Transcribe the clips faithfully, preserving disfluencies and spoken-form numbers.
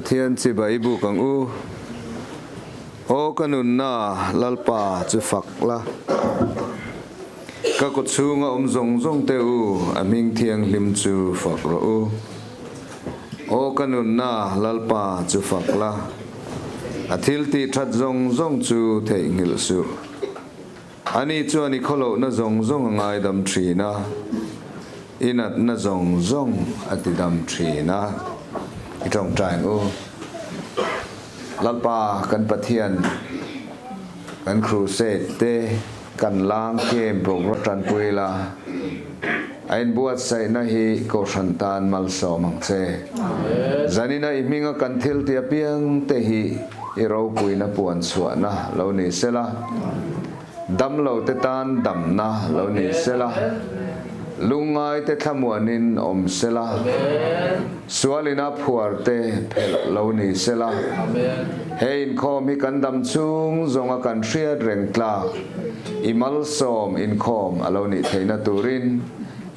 Pathian chibai bûk ang u. Aw ka nunna, Lalpa chu fak la, ka kawchhung ah um zong zongte u, a hming thianghlim chu fak rawh u. Aw ka nunna, Lalpa chu fak la, a thiltithat zong zong chu theinghil suh. Ani chuan i khawlona zong zong a ngaidam ṭhin a, i natna zong zong a tidam ṭhin a. I ṭawngṭai ang u. Lalpa kan Pathian, kan crusade te, kan lâng kem program ṭanpui la, a inbuatsaihna hi kohhran tan malsawm ang che. Zanin a i hming ah kan thil ti apiangte hi i ropuina puansuahna lo ni sela, damlote tan damna lo ni sela, lungngaite thlamuanin awm sela, sual in a phuarte phel lo ni sela, he inkhawm hi kan dam chung zong ah kan hriat reng tlak, i malsawm inkhawm a lo nih theina turin,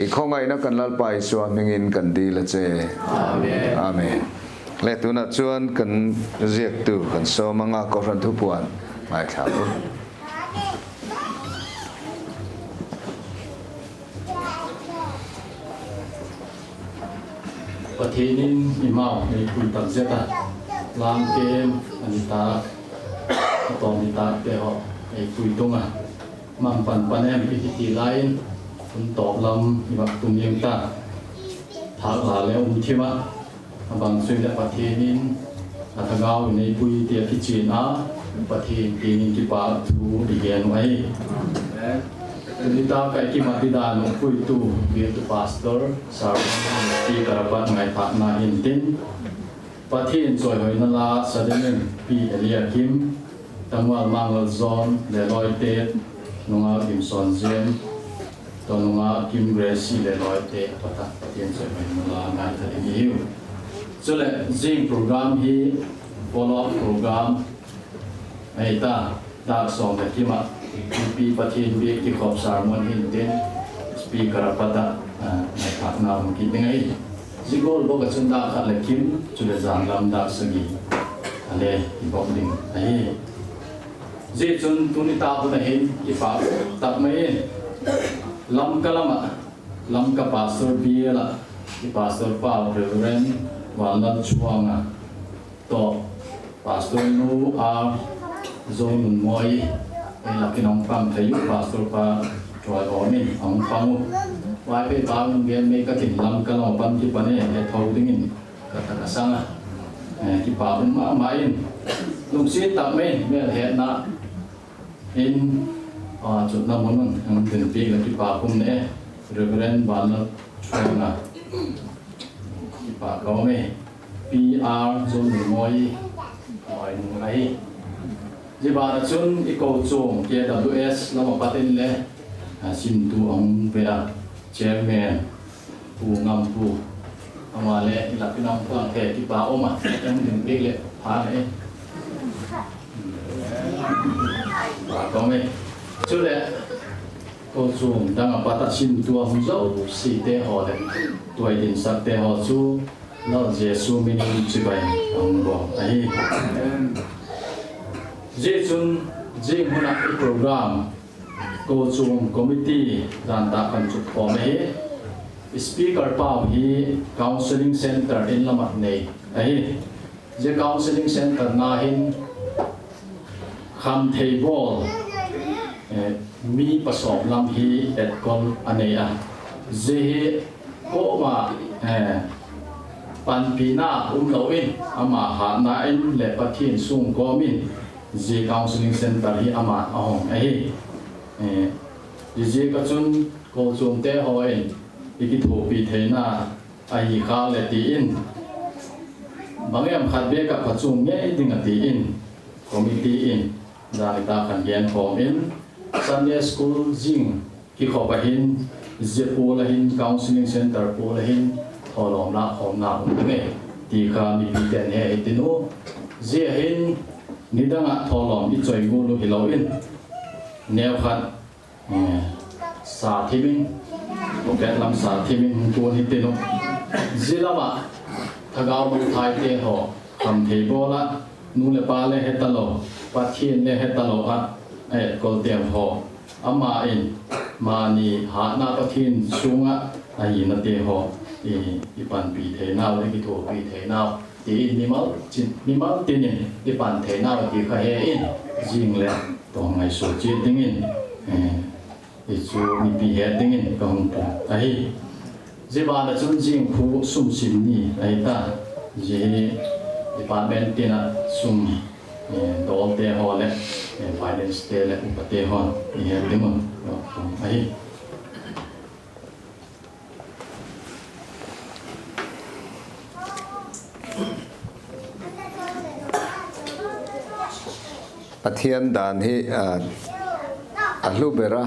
i khawngaina kan Lalpa Isua hmingin kan dil a che. Amen. Le tuna chuan kan ziaktu kan sawm anga, kohhran thupuan ngaithla u. Pathian in i mau ei pui tak zet a, lam kem a ni tak, a tawm ni takte haw ei pui tung a, mang pan pan em i ti lai in, hun tawp lam i vak tum ding ta, thak la le um thim a, a bang chu le Pathian in a thagau in ei pui ti a kichian a, Pathian tin in kipak thu i gen uh ahi. Tuni tak a i kimat didan uh puitu, biaktu pastor, sermon speaker a pat ngaithâkna hintin, Pathian chawihoina la sa dingin Pi Eliakim, Tangval Manglal John, Lelawite, nungak Kimson Jem, tawh nungak Kim Gracie, Lelawite a pat a Pathian chawihoina la ngaitha ding i hiu. Chuleh zing program hi follow up program ahi ta, dak sawm leh kim ah mipi Pathian biak kikhop sermon hintin, speaker a pat a ngaithâkna hung kit ding ahi. Zia gual bawk ah chun dak khat leh kim, chuleh zan lam dak sagi a le i bawk ding ahi. Zia chun tuni tak hun a hin kipak tak mai in, Lamka lam ah, Lamka pastor bial ah, i pastor pa Reverend Vanlalchuanga tawh, pastor nu a Zonunmawi, ei lak in a hung pang thei u, pastor pa Troy Awm in a hung pang u. Vaiphei pa hung gen mai ka tin, Lamka lam a pan kipan e, he tho dingin ka tak a sang a, kipak um ma ma in, lungsiat tak mai mêlhetna in, a chutna mun un hung dinpiak leh kipak um ne, Reverend Vanlalchuanga, kipak ka um e, P R Zonunmawi, Mawi nu ahi. Zia ban ah chun i kochuam K W S lam a pat in le, a simtu a hung ve a, chairman Pu Ngampu, ama le i lak in a hung pang thei, kipak um a, hung dinpiak leh pha ne. Kipak um e. Chuleh kochuam dang a pat a simtu a hung zosiate haw leh tuai dinsakte haw chu Lal Jesu min in chibai a hung bawl ahi. Zia chun zing hun ah i program kochuam committee dan tak kan chukkhawm ahi. Speaker pau hi counselling centre in lam ah nei ahi. Zia counselling centre na hin khamthei bawl mi pasawm lam hi etkol a nei a. Zia hi kuama panpina um lo in, ama hatna in leh Pathian sung kawm in, zia counselling centre hi ama a hong ahi. Ziaziak ah chun kochuamte haw in i kithuapi theina ahi kha leh ti in, bang em khat bek ah phachuam ngei ding a ti in, committee in zani tak khan genkhawm in, Sunday school zing kikhop a hin, zia pual a hin, counselling centre pual a hin thawlawm lâkkhawmna um ding e ti kha mipite'n he hi tin u. Zia hin nidang ah thawlawm i choi gual u hilo in, neu khat sa thim in, pocket lam sa thim in hung kuan hi tin u. Zia lam ah thagau mangthaite haw Tam thei bawl ah, nu leh pa le he talo, Pathian le he talo ah, a etkol teu haw, ama in mani hatna Pathian sung ah a hinate haw i panpi theinau, i kithuapi theinau ti in mimal tin in i pan theinau ti kha he in, zing leh tawh ngaisua chiat dingin, i chu mipi het dingin ka hung pum ahi. Zia ban ah chun zing khu sum sim ni ahi ta. Zia hi department tin ah sum dawlte haw leh financete leh upate haw'n i het ding un ka hung pum ahi. Pathian dan hi a hlu ber a,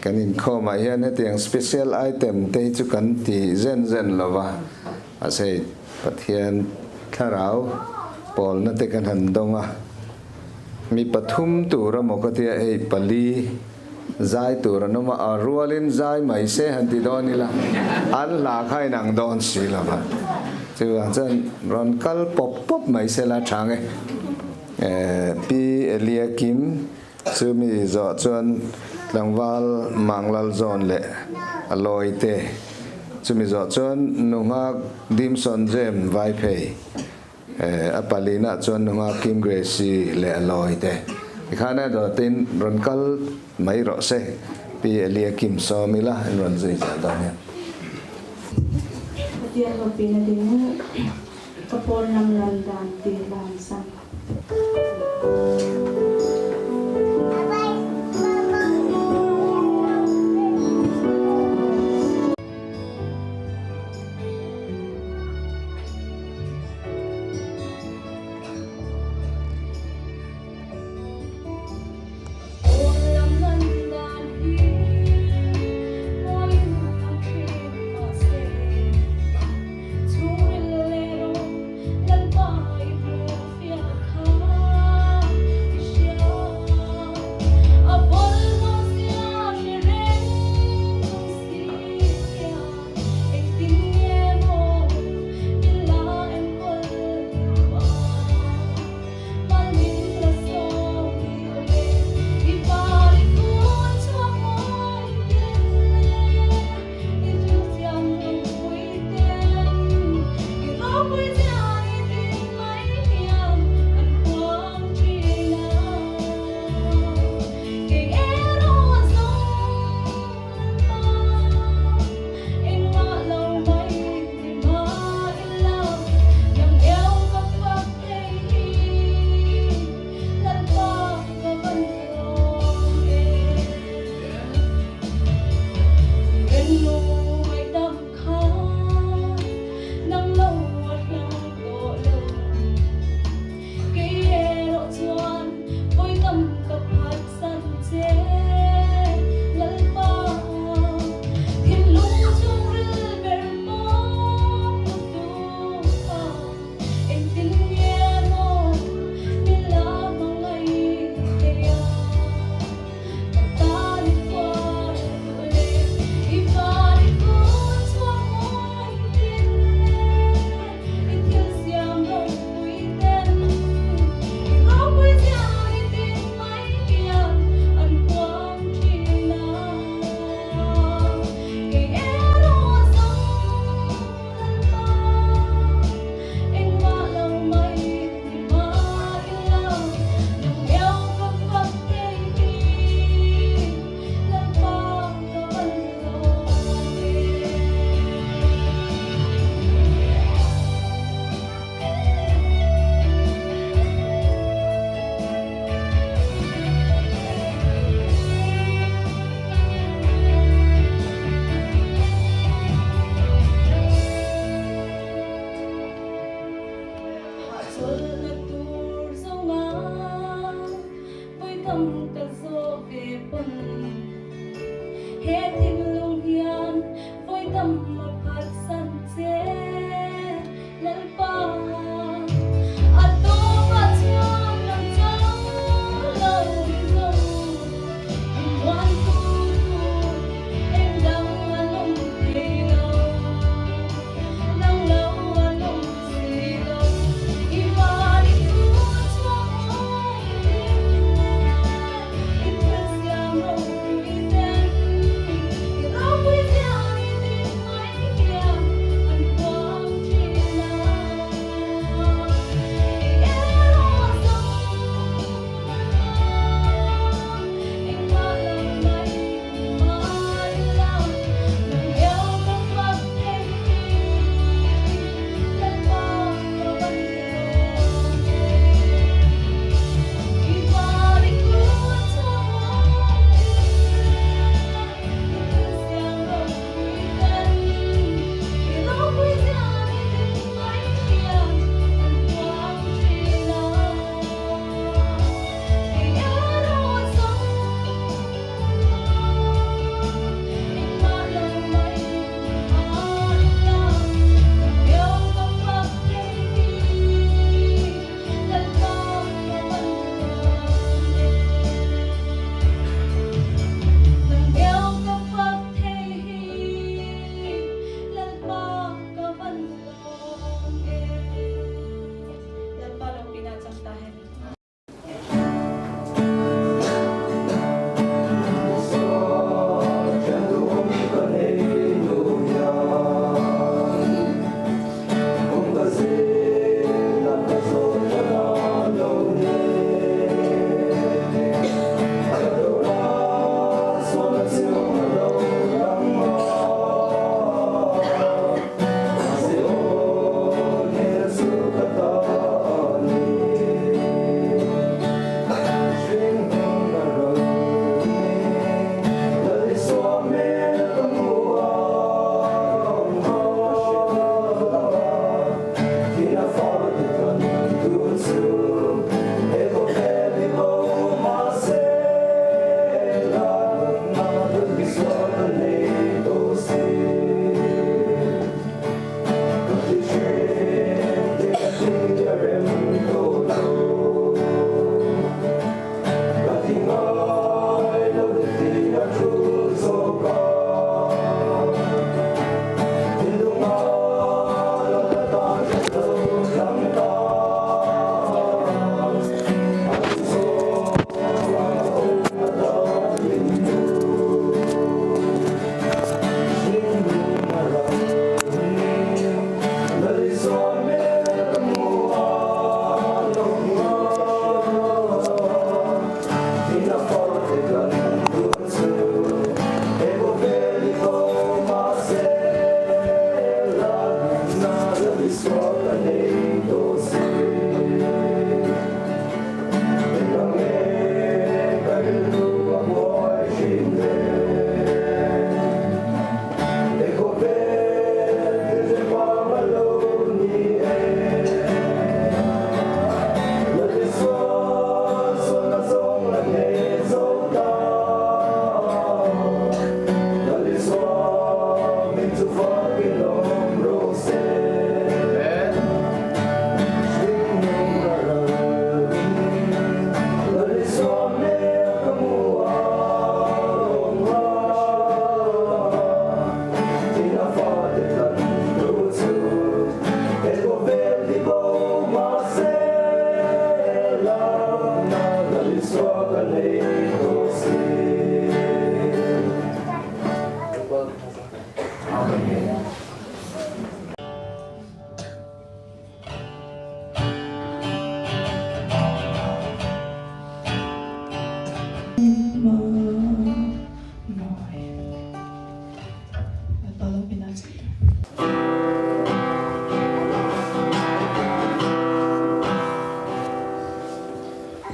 kan inkhawm ah hian hetiang special itemte hi chu kan ti zen zen lo va. A sei, Pathian thlarau pawlnate kan han dong a, mi pathum tur a maw ka tia, hei pali zai tur an um a, a rual in zai mai se han ti dawn ila, an hla kha in ang dawn si lo va. Chuvang chuan rawn kal pawp pawp mai se la thang e. Pi Eliakim, chumi zawh chuan tlangval Manglal Zawn leh a lawite, chumi zawh chuan nunghak Dimson Jem Vaiphei, a palina chuan nunghak Kim Gracie leh a lawite. Tikhan a dawtin rawn kal mai rawh se. Pi Eliakim sawm ila in rawn zui zel dawn hian. Pathian lopina dingin ka pawl lam lam dan ti lam san. Kei erawh chuan voi tam ka phatsan che, Lalpa. Thinlung chungril ber mawk lutuk a, engtin nge maw mi lam a ngai thei a? Hahchawlhna tur zawnga voi tam ka zawh ve pawn, he thinlung hian voi tam a phatsan che, Lalpa. A tawpah chuan lam chang lo hi zawng, inhuantu tur eng dang an awm thei lo, dang lo an awm si lo.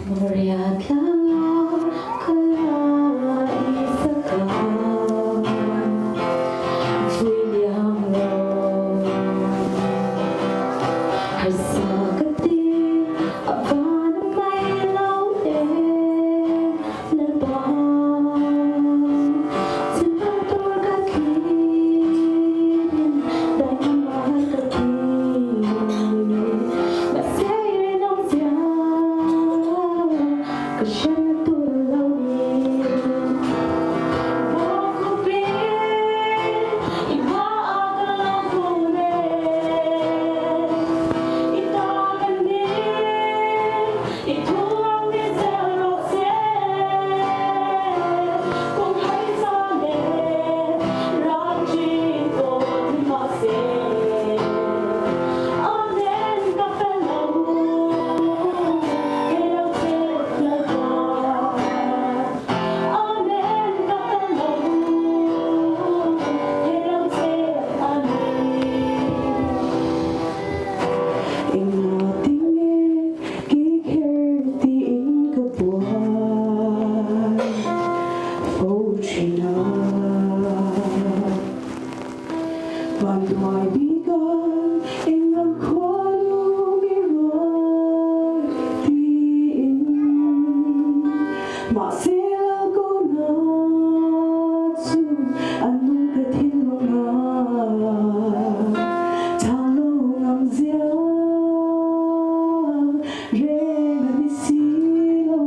Moria tlang ah ka la i sak a, vui liam lo. Harsa ka ti, a van a mai lo e, Lalpa. Chun ka tor ka ti, dai ma ka ti, ka sei nang zia. Ka shan tu lo ni. Bo kupi, i ma a ka lo ku ne. I ta ka ni, i thu ang ni zel lo se. Kung hai sa le, ram chi ko ni ma se. Amen ka pe lo. Vanduai bik ah, eng lam khua lum i ruai ti in. Mahse, Lalpa na chu a nung ka thinlung ah, thang lo ngam zia. Reng a ni si lo.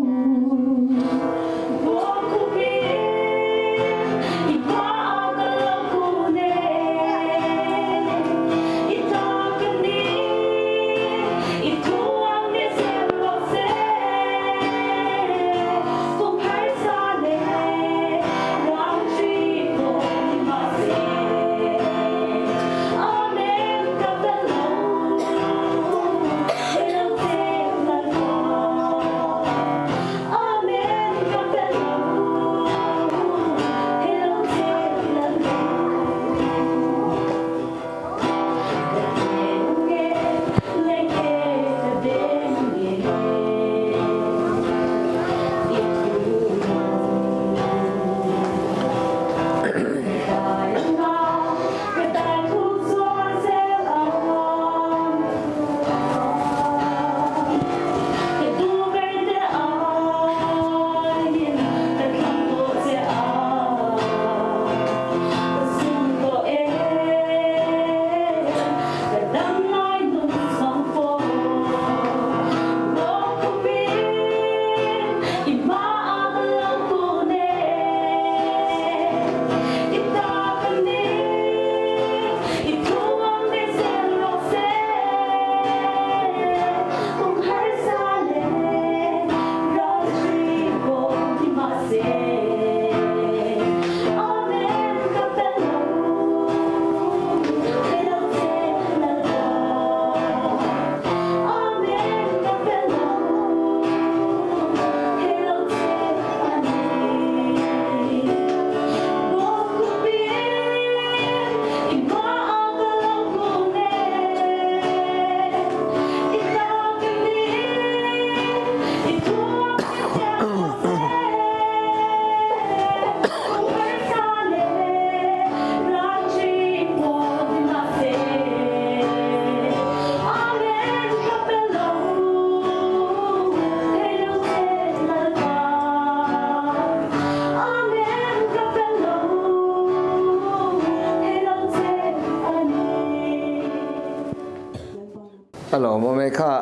A lawm um e kha,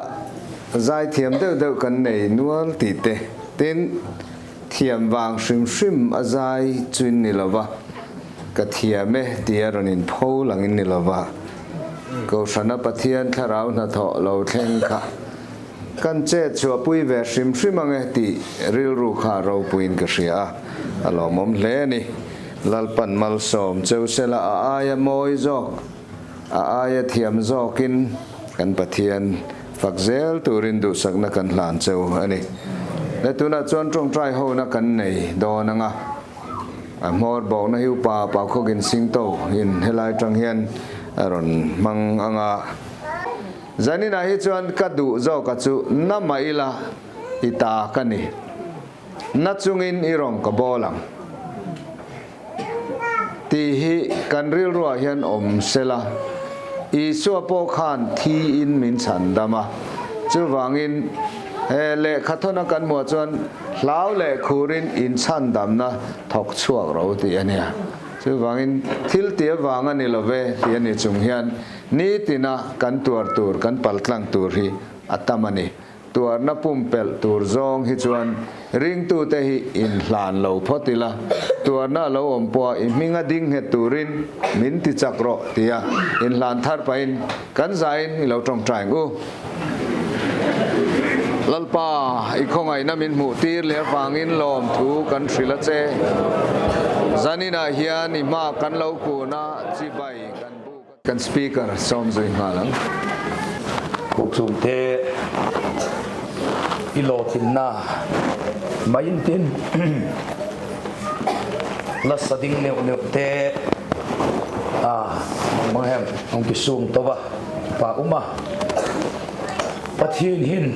zai thiam deuh deuh kan nei nual tite. Tin, thiam vang hrim hrim a zai chu in ni lo va, ka thiam e ti a rawn inpho lang in ni lo va. Kohran a Pathian thlarau hnathawh lo thleng kha kan chet chu a pui ve hrim hrim ang e ti rilru kha ropui in ka hria a, a lawm um hle a ni. Lalpa'n malsawm cheu sela, a ai a mawi zawk, a ai a thiam zawk in kan Pathian fak zel turin duhsakna kan hlan cheu a ni. Le tuna chuan ṭawngṭai hona kan nei dawn ang a, a hmawr bawkna hi Upa Paukhawgin Singto in helai ṭang hian a rawn hmang ang a. Zanin a hi chuan ka duh zawk a chu na mah ila i ta ka ni, na chung in i rong ka bawl ang, ti hi kan rilru ah hian awm sela, Isua pawh khan thi in min chhandam a. Chuvangin, eh, lehkhathawn a kan hmuah chuan, hlau leh khur in in chhandamna thawk chhuak ro tih a nia. Chuvangin, thil ti avang a ni lo ve tih a ni chung hian, nitina kan tuar tur, kan paltlang tur hi a tam a ni. Tuarna pumpelh tur zawng hi chuan ringtute hi inhlan lo phawt ila, tuarna lo awm pawha i hming a ding nghet turin min tichak rawh tia inhlan thar pahin kan za in i lo ṭawngṭai ang u. Lalpa, i khawngaihna min hmuh tir leh avangin lawmthu kan hril a che. Zanin ah hian i hma kan lo kun a, chibai kan buk a, kan speaker sawm zui nghal ang. Kochuamte, i lawtinna mai intin, la sa ding neuh neuhte, a, bang hem hung kisum to va, pa um a. Pathian hin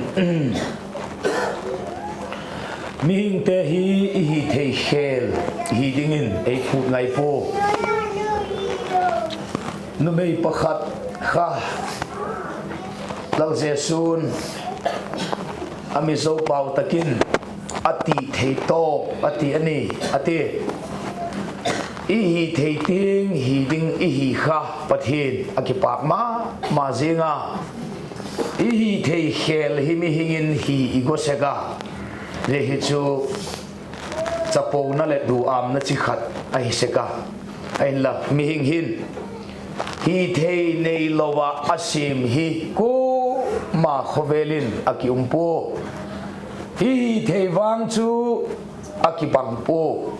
mihingte hi i hithei khel hi dingin ei phut ngai pua. Numei pakhat kha Lal Jesu'n a mi zo pau takin a tih thei tawp a ti a ni, a ti. I hithei tiang hi ding i hi kha Pathian a kipâk ma ma zing a. I hithei khel hi mihing in hi i gaw sek a, zia hi chu chapona leh duâmna chi khat ahi sek a. Ahinla mihing hin hithei neilo ah a siam hi kuama khawvel in a ki um pua. I hithei vang chu a kibang pua.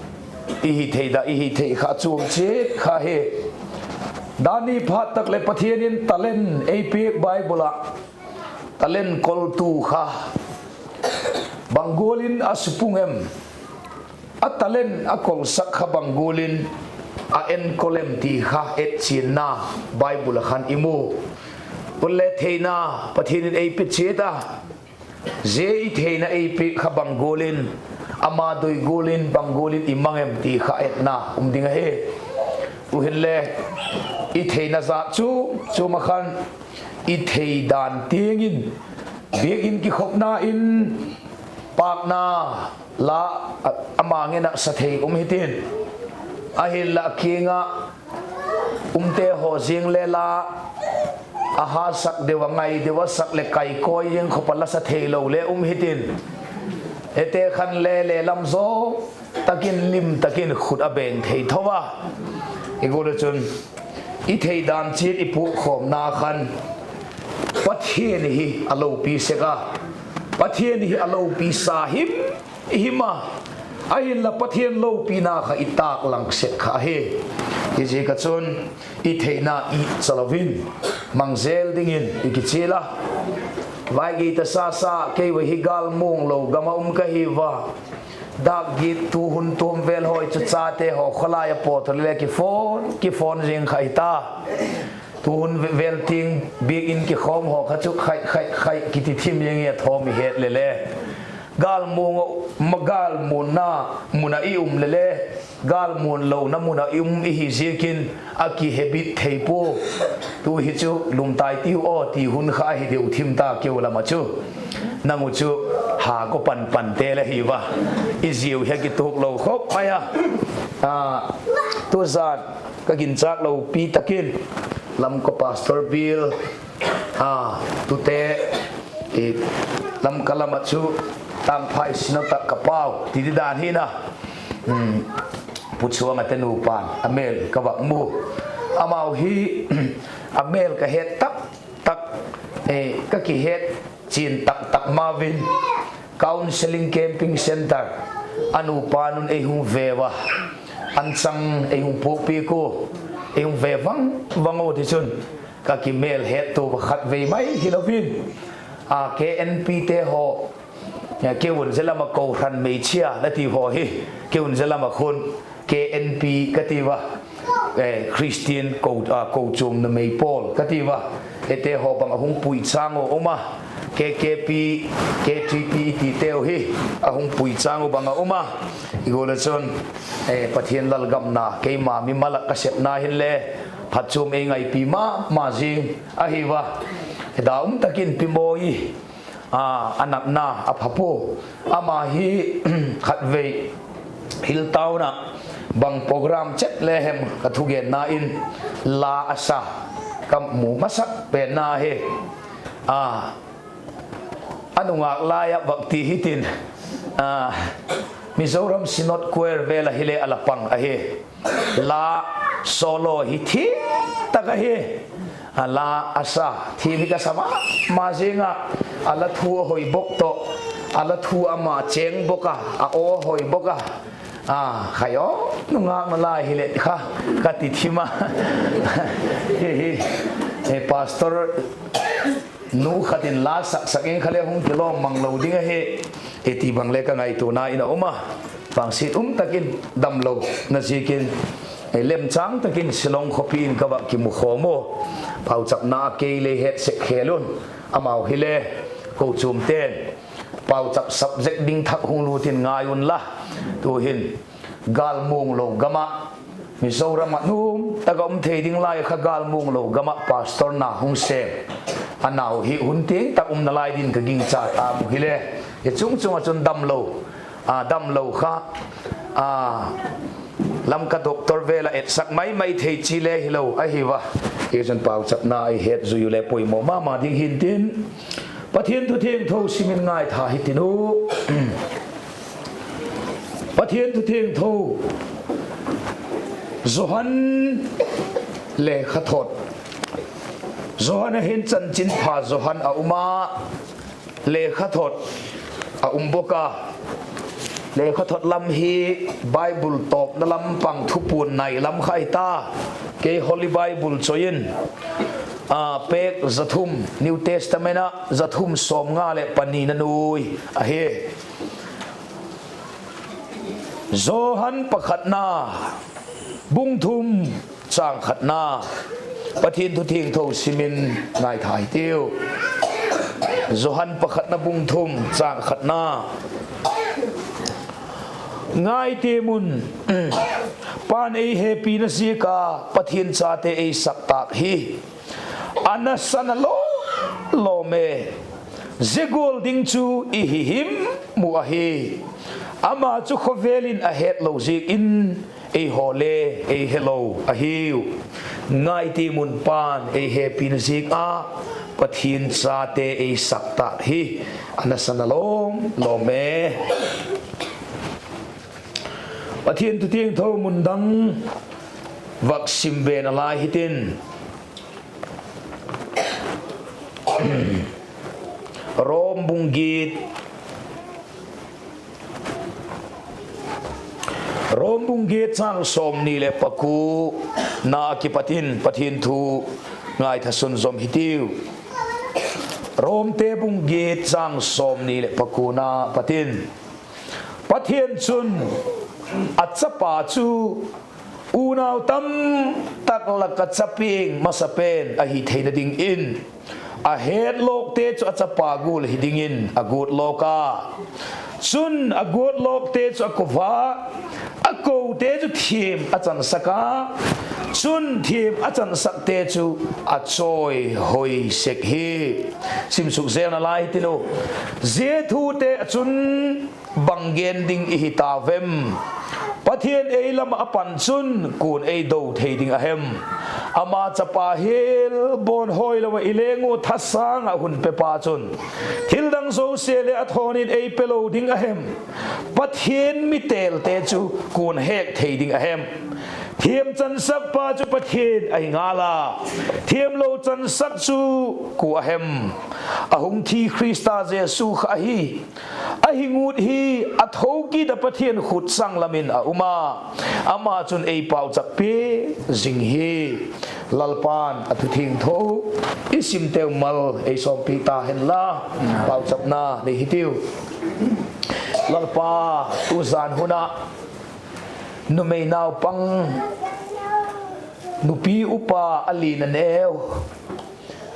I hithei da, i hithei kha chuam chiat kha hi. Dani phat tak leh Pathian in talent ei piak Bible ah, talent koltu kha bang gual in a supung em? A talent a kolsak kha bang gual in a enkol em ti kha etchianna Bible ah khan i mu. Chule theina Pathian in ei pe chiat a, zia i theina ei piak kha bang gual in, ama doi gual in bang gual in i mang em ti kha etna um ding ahi. Tu'hin le i theina zat chu, chu ma khan i thei dan tiang in, biak in kikhopna in pâkna la, ama ngen ah sa thei um hitin, ahinla a kiang ah umte haw ziang le la, a hasak deu a, ngai deu a, sak leh kaikawi ziang khawp a la sa theilo le um hitin, hete khan le lehlam zaw takin lim takin khut a beng thei tho a. I gual ah chun i thei dan chiat i puakkhawmna khan Pathian hi a lopi sek a, Pathian hi a lopi sa him him a, ahinla Pathian lopina kha i tâk lang sek kha ahi. Hiziak ah chun i theina i chalo in mang zel dingin i kichial a. Vaigei ta sa sa, kei va hi gâlmuang lo gam ah um ka hi va. Dâk giat tu hun tuam vel hawi chu chate haw khawlai a pawt le kiphone kiphone zing kha hi ta. Tu hun vel tiang biak in kikhawm haw kha chu khai khai khai kiti thim zing i a thawm i het le le. Gâlmuang, gâlmuanna mun ah i um le le, gâlmuan lona mun ah i um i hi ziakin a kihebit thei pua. Tu hi chu lum tai tiu aw ti hun kha ahi deu thim ta keu lam ah chu. Nang u chu ha gaw pan pante le hi va. I ziau hi a kituak lo khawp mai a. Tuzan ka ginchâk lopi takin Lamka Pastor Bial, tute, Lamka lam ah chu Tangphai Synod ah ka pau ti di dan hin a, Pu Chhuanga te nupa'n a mêl ka vak mu. Amau hi a mêl ka het tak tak, ka kihet chian tak tak mau in, Counselling Camping Centre a nupa'n ei hung veu a, an chang ei hung puakpiak ua, ei hung ve vang vang u tichun, ka kimêl hettua va khatvei mai hilo in, a, K N P te haw, keu un zia lam ah kohran meichhia la ti haw hi, keu un zia lam ah khun K N P ka ti ua, Christian ko, kochuam numei pawl ka ti ua, hete haw bang a hung pui châng u um a, K K P, K T P i titeu hi a hung pui châng uh bang a um a, i gual ah chun, Pathian lalgam na keima mimal ah ka sepna hinle phatchuam ei ngaipi ma ma zing ahi a. Dam um tak in Pi Mawi, a natna a pha pua, ama hi khatvei Hill Town ah bang program chet le hem ka thugenna in la a sa, ka mu masak penna hi, a a nungâk lai ah vak ti hitin, Mizoram Synod Choir vel ah hile a la pang ahi. La solo hi thiam tak ahi. A la a sa thiam hi ka sa ma ma zing ah, a la thu a hoi bawk tawh, a la thu ama chêng bawk a, a aw hoi bawk a, a khai aw, nungâkna lai hileh kha ka ti thim a. Hi hi, pastor nu khat in la saksak in kha le hung kilawm mang lo ding ahi, ti bang le ka ngaituana in a um a. Vangsiat um tak in damlo na ziakin, lemchâng tak in Shillong khawpi in ka vak kimu khawm u. Pauchapna a kei le het sek khêl un, amau hile kochuamte'n pauchap subject ding thak hung lût in ngai unla, tu'hin gâlmuang lo gam ah, Mizoram ah nuam tak ah um thei ding lai kha gâlmuang lo gam ah pastor na hung sêm, a nau hi hun tiang tak um nalai din ka gingcha ta mu hile, i chung chung ah chun damlo, damlo kha, Lamka doctor vel ah etsak mai mai thei chi le hilo ahi a. Hichun pauchapna i het zui u le poimaw ma ma ding hi'ntin, Pathian thu thiangtho sim in ngaitha hitin u. Pathian thu thiangtho, Johan lekhathot. Johan a hin Chanchinpha Johan a um a, lekhathot a um bawk a. Lekhathot lam hi Bible tawpna lam pang thupuan nai lam kha ahi ta. Kei Holy Bible chawi in, pêk za thum, New Testament ah za thum sawmnga leh panina nuai ahi. Johan pakhatna, bung thum, châng khatna. Pathian thu thiangtho sim in ngaitha hitiu. Johan pakhatna bung thum châng khatna. Ngai tiam un, Pa'n ei hepina ziak a Pathian chate ei sak tâk hi a nasa na lawm lawm e. Zia gual ding chu i hi him uh ahi. Ama chu khawvel in a hetlo ziak in eihaw le ei helo ahiu. Ngai tiam un, Pa'n ei hepina ziak a Pathian chate ei sak tâk hi a nasa na lawm lawm e. Pathian thu thiangtho mun dang vak sim ve nalai hitin, Rom bung giat, Rom bung giat châng sawmni leh pakuana a kipat in Pathian thu ngaitha sunzawm hitiu. Romte bung giat châng sawmni leh pakuana pat in, Pathian chun a chapa chu unau tam tak lak ah chapiang masapen ahi theina dingin, a hetlawkte chu a chapa gual hi dingin a guatlawk a. Chun a guatlawkte chu a ko a, a kote chu thiam a chansak a, chun thiam a chansakte chu a chawihoi sek hi. Simsuk zel nalai hitin u, zia thute ah chun bang gen ding i hi ta vem? Pathian ei lam ah a pan chun kua'n ei do thei ding a hem? Ama chapa hial bawn hawilo ah i leng ua thasâng ah hun pepa chun, thildang zosia le a thawn in ei pe lo ding a hem? Pathian mi têlte chu kua'n hek thei ding a hem? Thiam chansakpa chu Pathian ahi ngal a, thiamlo chansak chu kua a hem? A hung thi Khrista Jesu kha ahi. Ahi ngut hi a thokit ah Pathian khut sanglam in a um a, ama chun ei pauchap piak zing hi. Lalpa'n a thu thiangtho i simteu mal ei sawmpiak ta hen la, pauchapna nei hitiu. Lalpa, tuzan hun ah numei naupang, nupi upa a lian a neu,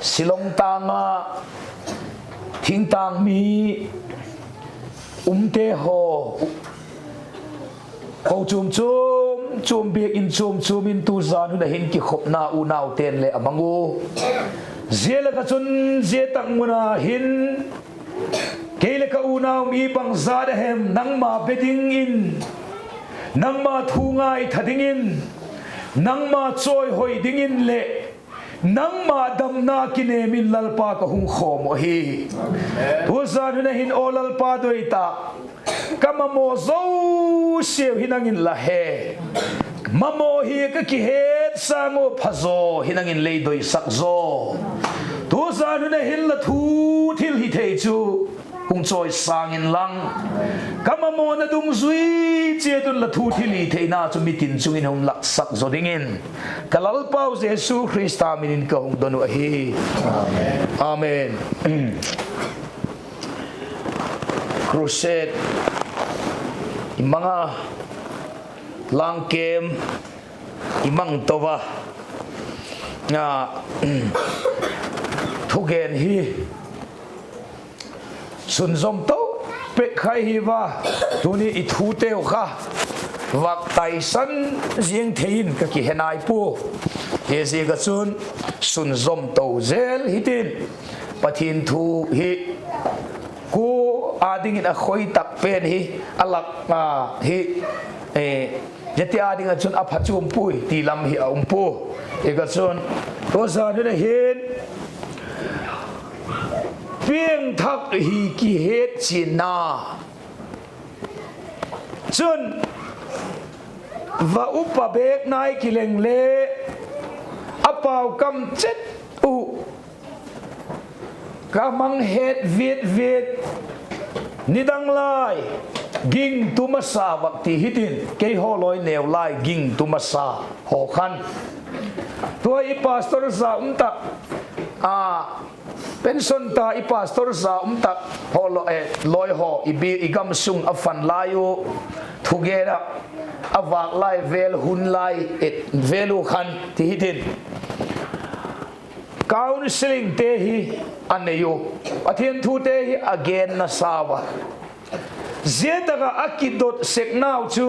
Shillong tâng ah thingtâng mi umte haw, kochuam chuam chuam, biak in chuam chuam in tu zan hun a hin kikhopna unaute'n le a mang u. Zia lak ah chun zia tak mun a hin kei leh ka unau mi bangzat a hem nangma be dingin, nangma thu ngaitha dingin, nangma chawihoi dingin leh nangma damna kinêm in Lalpa ka hung khawm uh ahi. Tu zan hun a hin aw Lalpa doi ta, ka mamaw zosiau hi nang in la he. Mamaw hi ka kihet sâng ua phazaw hi nang in lei doisak zaw. Tu zan hun a hin la thu thilhithei chu hung chawisâng inlang, ka mamawna dungzui chiat un la thu thilhitheina chu mitin chung in hung laksak zaw dingin ka Lalpau Jesu Khrista min in ka hung don uh ahi. Amen. Crusade i mang a, lângkêm i mang to a, thugen hi sunzom to pek khai hi va, tuni i thuteu kha vak taisan ziang thei in ka kihe nai pua. Hiziak ah chun sunzom to zel hitin, Pathian thu hi kua â dingin a khoi tak pen hi, a lak a hi, zia ti â ding ah chun a phachuam puai ti lam hi a um pua. Hi ka chun, tu zan hun a hin piangthak hi kihetchianna chun va upa bêk nai kileng le a pau kam chet uh ka mang het viat viat, nidang lai gingtu masa vak ti hitin, keihaw lawi neu lai gingtu masa haw khan, tua i pastor za um tak, a, pension ta i pastor za um tak haw, lawi haw i gam sung a phan lai u, thugen ah a vâk lai vêl, hun lai et vêl u khan ti hitin, counselling te hi a nei u, Pathian thute hi a genna sau a. Zia tak ah a kidot seknau chu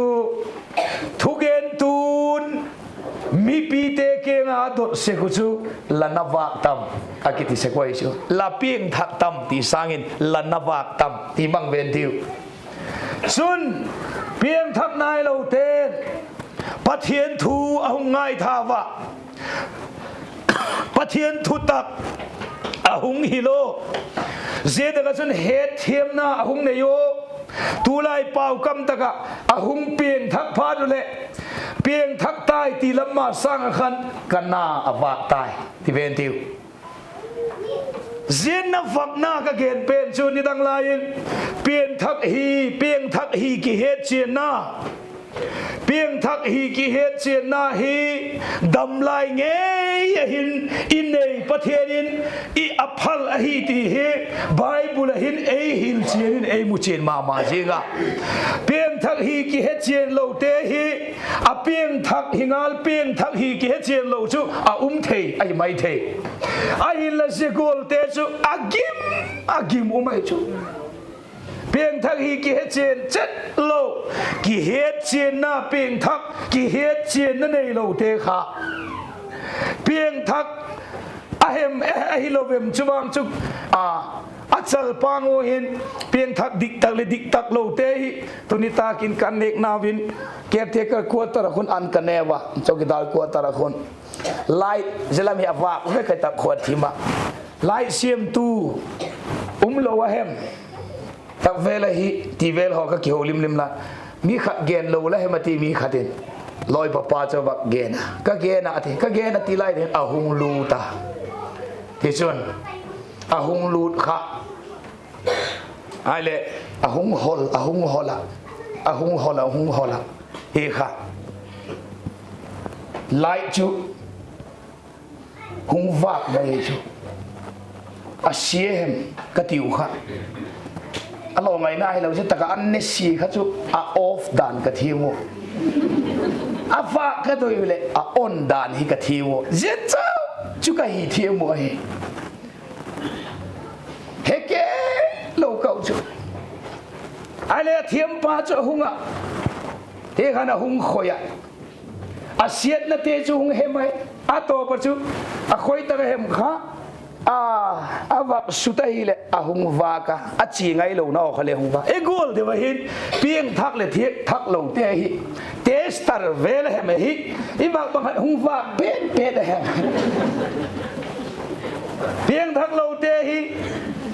thugentu'n mipite kiang ah a dot sek uh chu, la na vâk tam, a kiti sek uh ahi chu. La piangthak tam ti sâng in la na vâk tam ti mang ven tiu. Chun piangthak nailote'n Pathian thu a hung ngaitha ua, Pathian thutak a hung hil u. Zia tak ah chun hetthiamna a hung nei u. Tulai pau kam tak ah a hung piangthak phat u leh, piangthak tai ti lam ma sâng ah khan ka na a vâk tai ti ven tiu. Zia na vâkna ka gen pen chu nidang lai in piangthak hi, piangthak hi kihetchianna, piangthak hi kihetchianna hi damlai ngei a hin i nei Pathian in i a phal ahi ti hi Bible ah hin ei hilchian in ei muchian ma ma ziang a. Piangthak hi kihechian lote hi, a piangthak hi ngal, piangthak hi kihechian lo chu a um thei ahi mai thei. Ahinla zia gualte chu a gim, a gim um ahi chu. Piangthak hi kihechian chet lo, kihetchianna, piangthak kihetchianna neilote kha, piangthak a hem, ahilo em chu vang chu, a, a chalpang u hin, piangthak diktak leh diktak lote hi, tuni tâk in ka nêknau in, caretaker quarter ah khun an ka ne ua, chowkidar quarter ah khun. Light zia lam hi a vâk vek ahi tak khua thim ah. Light siamtu um lo a hem? Tak vêl ahi ti vêl haw ka kiho limlim la. Mi khat gen lo la hem a ti mi khat in. Lawi papa chu vak gen a. Ka gen a ti, ka gen a ti lai ding a hung lût a. Tichun, a hung lût kha. Ahileh, a hung hol, a hung hol a. A hung hol a, hung hol a. Hi kha. Light chu hung vâk mai chu. A sia hem ka tiu kha. A lawngaina hilo zia tak ah an ne sia kha chu a off dan ka thiam u. A vâk ka doi u leh a on dan hi ka thiam u. Zia chau chu ka hi thiam u ahi. He ke Ahile thiampa chu a hung ah, hi khan a hung khoi ah, a siatnate chu hung he mai. A tawp ah chu a khoi tak a hem kha, a, a vak sut ahileh a hung vâk a, a chia ngailona kha le hung vâk. I gual deu a hin piangthak leh thiamthak lote hi tester vel a hem ahi. I vak bang khat hung vâk pen pen a hem. Piangthak lote hi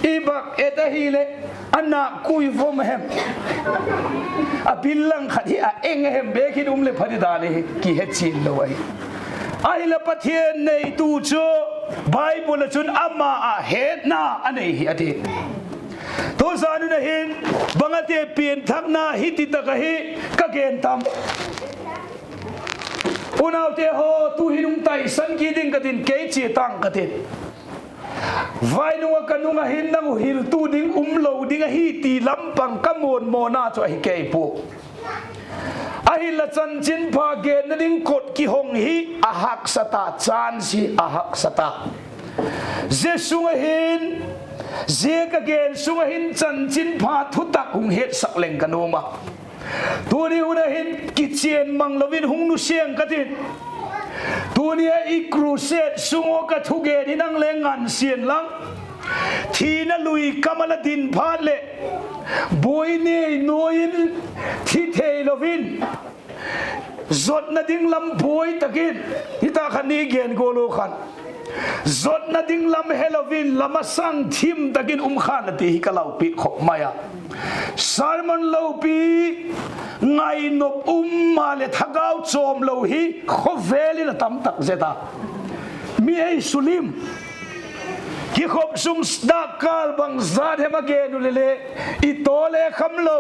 i vak et ahileh a nâk kui vom a hem, a bil lang khat hi a eng a hem bek in um leh phat i dan hi kihechian lo ahi. Ahinla Pathian neitu chu Bible ah chun ama ah hetna a nei hi a ti. Tuzan un a hin bang a ti, pianthakna hi ti tak ahi, ka gen tam. Unaute haw, tu'hin hung taisan kit ding ka tin, kei chia tang ka tin. Vai nung ah ka nung ah hin nang uh hiltu ding um lo ding ahi ti lam pang ka muanmawna chu ahi kei pua. Ahinla chanchinpha genna ding kot kihong hi a haksa ta, chance hi a haksa ta. Zia sung ah hin, zia ka gen sung ah hin chanchinpha thutak hung hetsak leng ka nuam a. Tuni hun ah hin kichian mang lo in hung nusiang ka tin. Tuni a i crusade sung ah ka thugen hi nang le ngansian lang. Thina lui kam a la din phat leh, buai nei nuai in thi theilo in, zotna ding lam buai tak in, hita khan i gen gual u khan, zotna ding lam helo in la masang thim tak in um khan a ti hi ka laupi khop mai a. Sermon lopi, ngainop um maleh thagau chawm lo hi khawvel in a tam tak zet a. Mi ei sulim, kikhop sung dâkkâl bangzat hem a gen u leh le, i taw le kham lo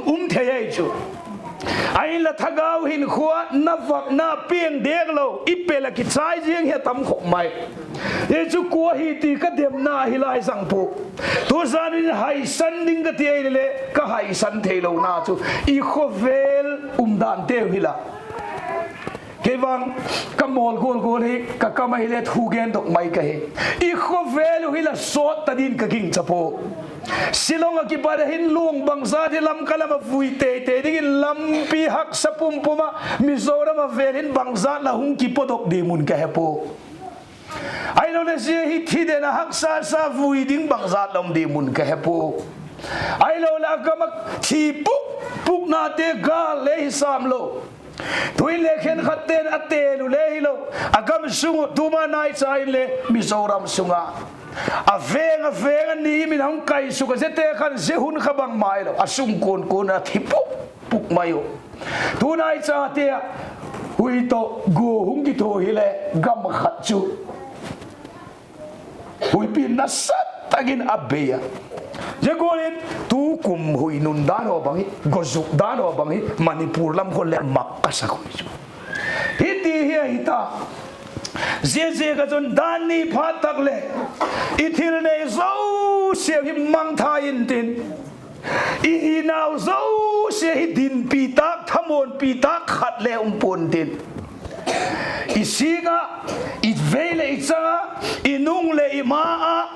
um thei ahi chu. Ahinla thagau hinkhua na vakna piang dek lo, i pel ah kichai ziang hi a tam khop mai. Hi chu kua hi ti ka demna hi lai zang pua. Tuzan in haisan ding ka ti ahileh ka haisan theilona chu i khawvel umdanteu hi la. Kei vang ka mawl gual gual hi, ka kam ahile thu gendok mai ka hi. I khawvel uh hi la sawt ta din ka gingcha pua. Shillong ah kipat a hin luang bangzat hi Lamka lam ah vui tei tei dingin lampi haksa pum pum ah Mizoram a vel hin bangzat la hung kipodok di mun ka he pua. Ahiloleh zia hi thi den a haksa sa vui ding bangzat la um di mun ka he pua. Ahiloleh a gam ah thi puk puknate gâl le hi sâm lo. Tui le khenkhatte'n a têl u le hilo, a gam sung uh tuma naicha inle Mizoram sung ah a veng a veng a ni min a hung kaisuk a, ziate khan zia hun kha bangma hilo a sung kuan kuan a thi puk puk mai u. Tu naichate ah hui tawh gua hung kithu hileh gam khat chu huipi nasa tak in a bei a. Zia gual in tukum hui nun dan haw bang hi, gua zuk dan haw bang hi Manipur lam khun le mak ka sak ui chu. Hiti hi ahi ta. Ziaziak a chun dan ni phat tak leh i thil nei zosia hi mangthai intin, i hinau zosia hi dinpi tak, thamuanpi tak khat le um pua'n tin, i sîng ah, i vei leh i chang ah, i nung leh i ma ah,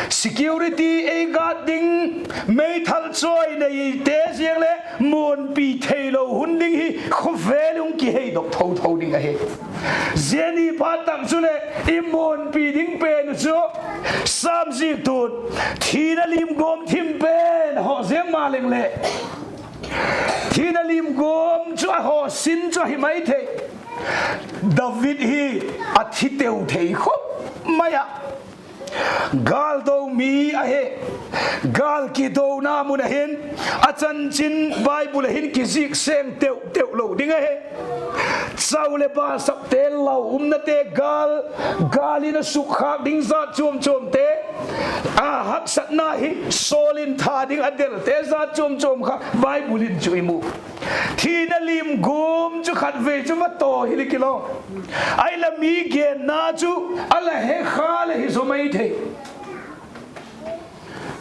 security ei guard ding, meithal chawi neite ziang leh muanpi theilo hun ding hi khawvel hung kiheidok tho tho ding ahi. Zia ni phat tak chuleh i muanpi ding pen uh chu, Sam ziktu'n, thina lim guam thim pen haw ziang ma leng leh, thina lim guam chu a haw sin chu ahi mai thei. David hi a thi teu thei khop mai ah, gâldo mi ahi. Gâl kidona mun ah hin a chanchin Bible ah hin kizik seng teu teu lo ding ahi. Chau leh basakte lau umnate gâl, gâl in a sukkhâk ding zat chuam chuamte, a haksatna hi sawl in tha ding a delte zat chuam chuam kha Bible in chu i mu. Thina lim guam chu khatvei chu va taw hile kilo, ahi la mi genna chu a la he kha leh hi zaw mai thei.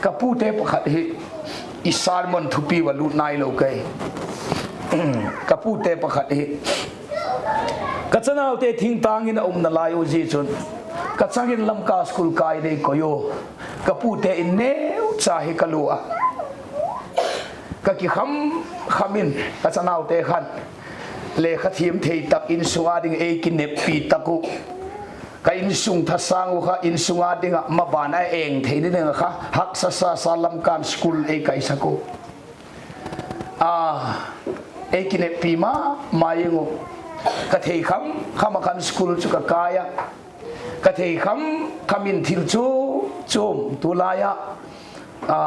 Ka pute pakhat hi, i sermon thupi va lut nailo kei. Ka pute pakhat hi, ka chanaute thingtâng in a umna lai u zia chun, ka chang in Lamka school kai dei koi u. Ka pute in neucha hi ka lua a. Ka kikham kham in ka chanaute khan lekha thiam thei tak, insung â ding ei kineppi tak uh, ka insung thasâng uh kha insung â ding ah maban a eng thei ni ding ah kha Haksasa Lamkan School ei kaisak uh. A, ei kineppi ma ma ing uh. Ka thei kham kham ah khan school chu ka kai a, ka thei kham kham in thil chu chuam tulai ah, a,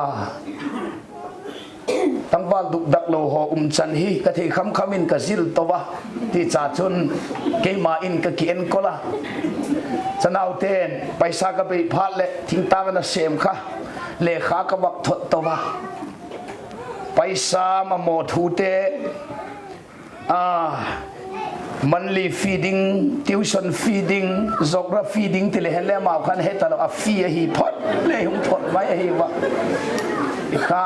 tangval dukdak lo haw um chan hi ka thei kham kham in ka zil to a, ticha chun keima in ka kienkol a. Chanaute'n paisa ka bei phat leh thingtâng a nasêm kha lekha ka vak thot to a. Paisa mamaw thute, a, monthly fee ding, tuition fee ding, geography ding ti le hen le amau khan he talo a, fee ahi phot le hung thot mai ahi ua. I kha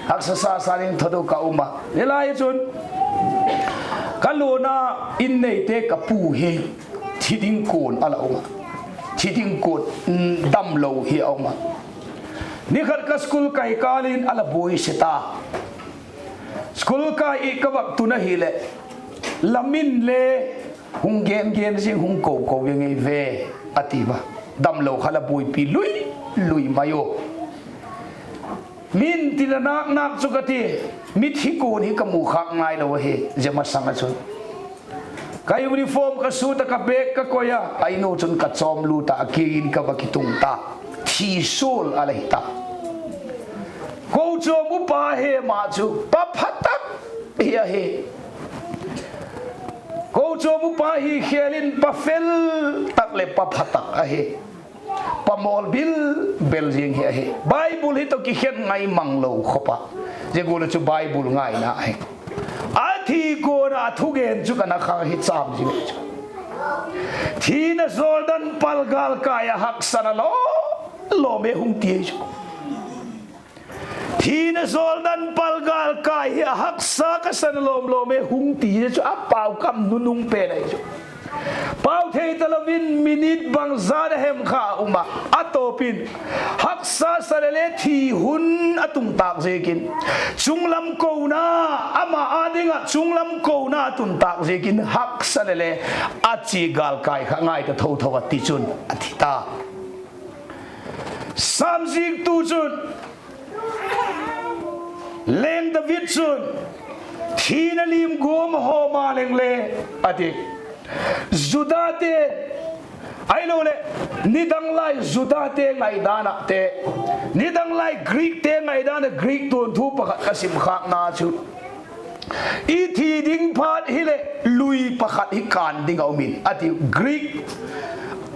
Haksasa sa ding thot uh ka um a, hilai chun ka luana in neite ka pu hi thi ding kuan a la um a, thi ding kuan, damlo hi a um a. Ni khat ka school kai kâl in a la buai se ta. School kai i ka vak tun ahileh, la min le hung gen gen zing, hung ko ko ve ngei ve, a ti ua. Damlo kha la buaipi lui lui mai u. Min ti la nâk nâk chu ka ti, mithi kuan hi ka mu khâk ngai lo ahi, zia masang ah chun. Ka uniform ka sut a, ka bag ka koi a, a in u chun ka chawm lût a, a kiang in ka va kitung ta. Thi sual a la hi ta. Kochuam upa hem ah chu pa pha tak hi ahi. Kochuam upa hi khêl in pa fel tak leh pa pha tak ahi. Pa mawl bil bel ziang hi ahi. Bible hi tawh kikhen ngai mang lo khop a, zia gual ah chu Bible ngaina ahi. A thi kuan a thugen chu ka na kha hi châm zing chu. Thina Jordan pal gâlkai a haksa na lawm lawm e hung ti chu. Thina Jordan pal gâlkai hi a haksa ka sa na lawm lawm e hung ti chu a pau kam nunung pen ahi chu. Pau thei talo in minute bangza na hem kha um a, a tawp in haksa sa le le thi hun a tung tâk ziakin, chunglam kona, ama â ding ah chunglam kona a tun tâk ziakin haksa le le a chia gâlkai kha ngai ta tho tho a, tichun a thi ta. Sam ziktu chun, Leng David chun, thina lim guam a hawm a leng le, a ti. Judate, ahiloleh nidang lai Judate ngaidan ah te, nidang lai Greekte ngaidan ah Greek tuanthu pakhat ka sim khâkna chu, i thi ding phat hileh lui pakhat hi kân ding a um in, a ti. Greek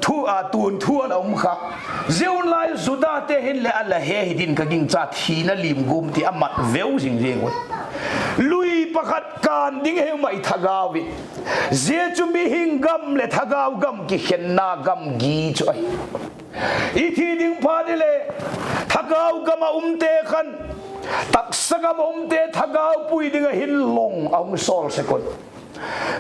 tuanthu a la um kha. Zia hun lai Judate hinleh a la he hi din ka gingcha, thina lim guam ti a mat veu zing zing ui. Lui pakhat kân ding heu mai thagau in. Zia chu mihing gam leh thagau gam kikhenna gam gi chu ahi. I thi ding phat hileh thagau gam ah umte khan, taksa gam ah umte thagau pui ding ah hin long a hung sawl sek un.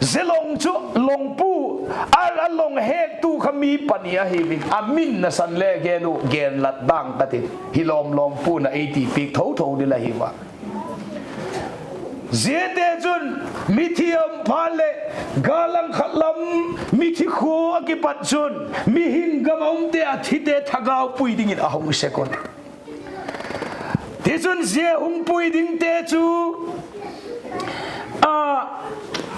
Zia long chu longpu, a, a long hektu kha mi pani ahi in, a min nasan le gen u, genlat dang ka tin, hi lawm lawm pua'n a ei ti piak tho tho ding la hi ua. Ziate chun mithi a um phat leh, gâl langkhat lam mithi khua a kipat chun mihing gam a umte, a thite thagau pui dingin a hung sek un. Tichun zia hung pui dingte chu, a,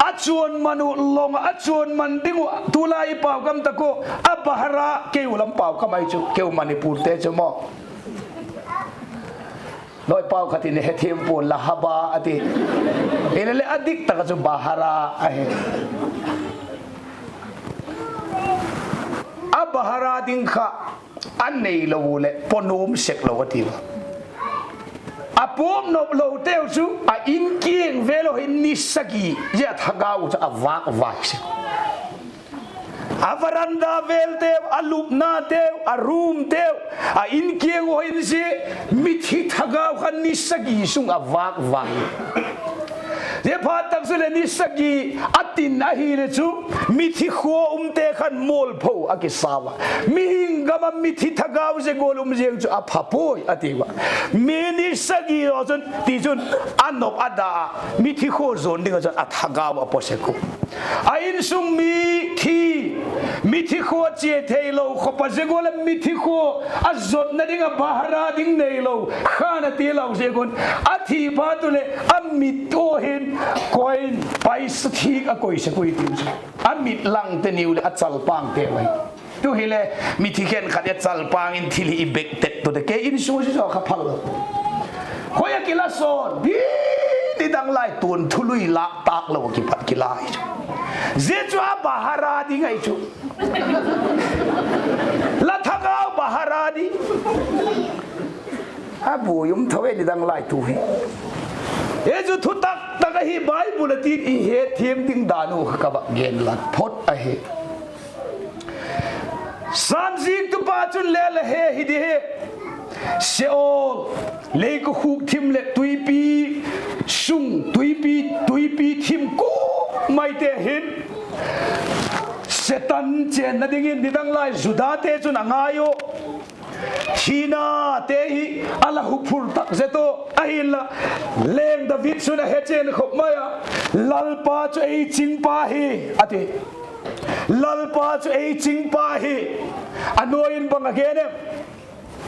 a chuan man uh long ah, a chuan man ding uh tulai i pau kam tak uh, a bahara, kei u lam pau kam ahi chu, kei u Manipurte chu maw. Noi pau khat in hethiam pua'n lahaba a ti. Hileleh a dik tak ah chu bahara ahi. A bahara ding kha a neilo u leh pawnuam sek lo a ti ua. A puam nop loteu chu a in kiang vêl haw hin ni sagi zia thagau chu a vâk vai sek. A veranda vêlteu, a lupnateu, a roomteu, a in kiang haw hin zia mithi thagau kha ni sagi sung a vâk vai. Zia phat tak chuleh ni sagi a tin ahile chu, mithi khua umte khan mualpho a kisa ua. Mihing gam ah mithi thagau zia gual um ziang chu a pha puai a ti ua. Mi ni sagi zaw chun, tichun a nop a da a, mithi khua zuan ding ah chun a thagau a paw sek u. A insung mi thi, mithi khua chia theilo, khawp a zia gual ah mithi khua a zotna ding ah bahara ding neilo, khan a ti lo ziak un, a thi phat uleh a mit ua hin coin, paisa thîk a koi sek ui ti chu. A mit lang teniu leh a chalpangte ua hi. Tu hileh mithi khenkhat a chalpang in thil hi i bek tet tu te, kei insung chu zaw kha phal lo. Khoi a kila sawn, di, nidang lai tuan thului lâk tâk lo a kipat kila hi chu. Zia chu a bahara ding ahi chu. La thagau bahara di. A buai um tho e nidang lai tu hi. Hi chu thu tak tak ahi, Bible a tin i hetthiam ding dan u kha ka vak gen lat phot ahi. Sâmzingtupa chun le la he hi di hi. Sheol, lei kokhuk thim leh tuipi sung, tuipi, tuipi thim kuamaite hin Setan chênna dingin nidang lai Judate chun a ngai u. Thinate hi a la huphur tak zet u. Ahinla, leng David chun a he chen khop mai a, Lalpa chu ei chingpa hi, a ti. Lalpa chu ei chingpa hi. A nuai in bang a gen em?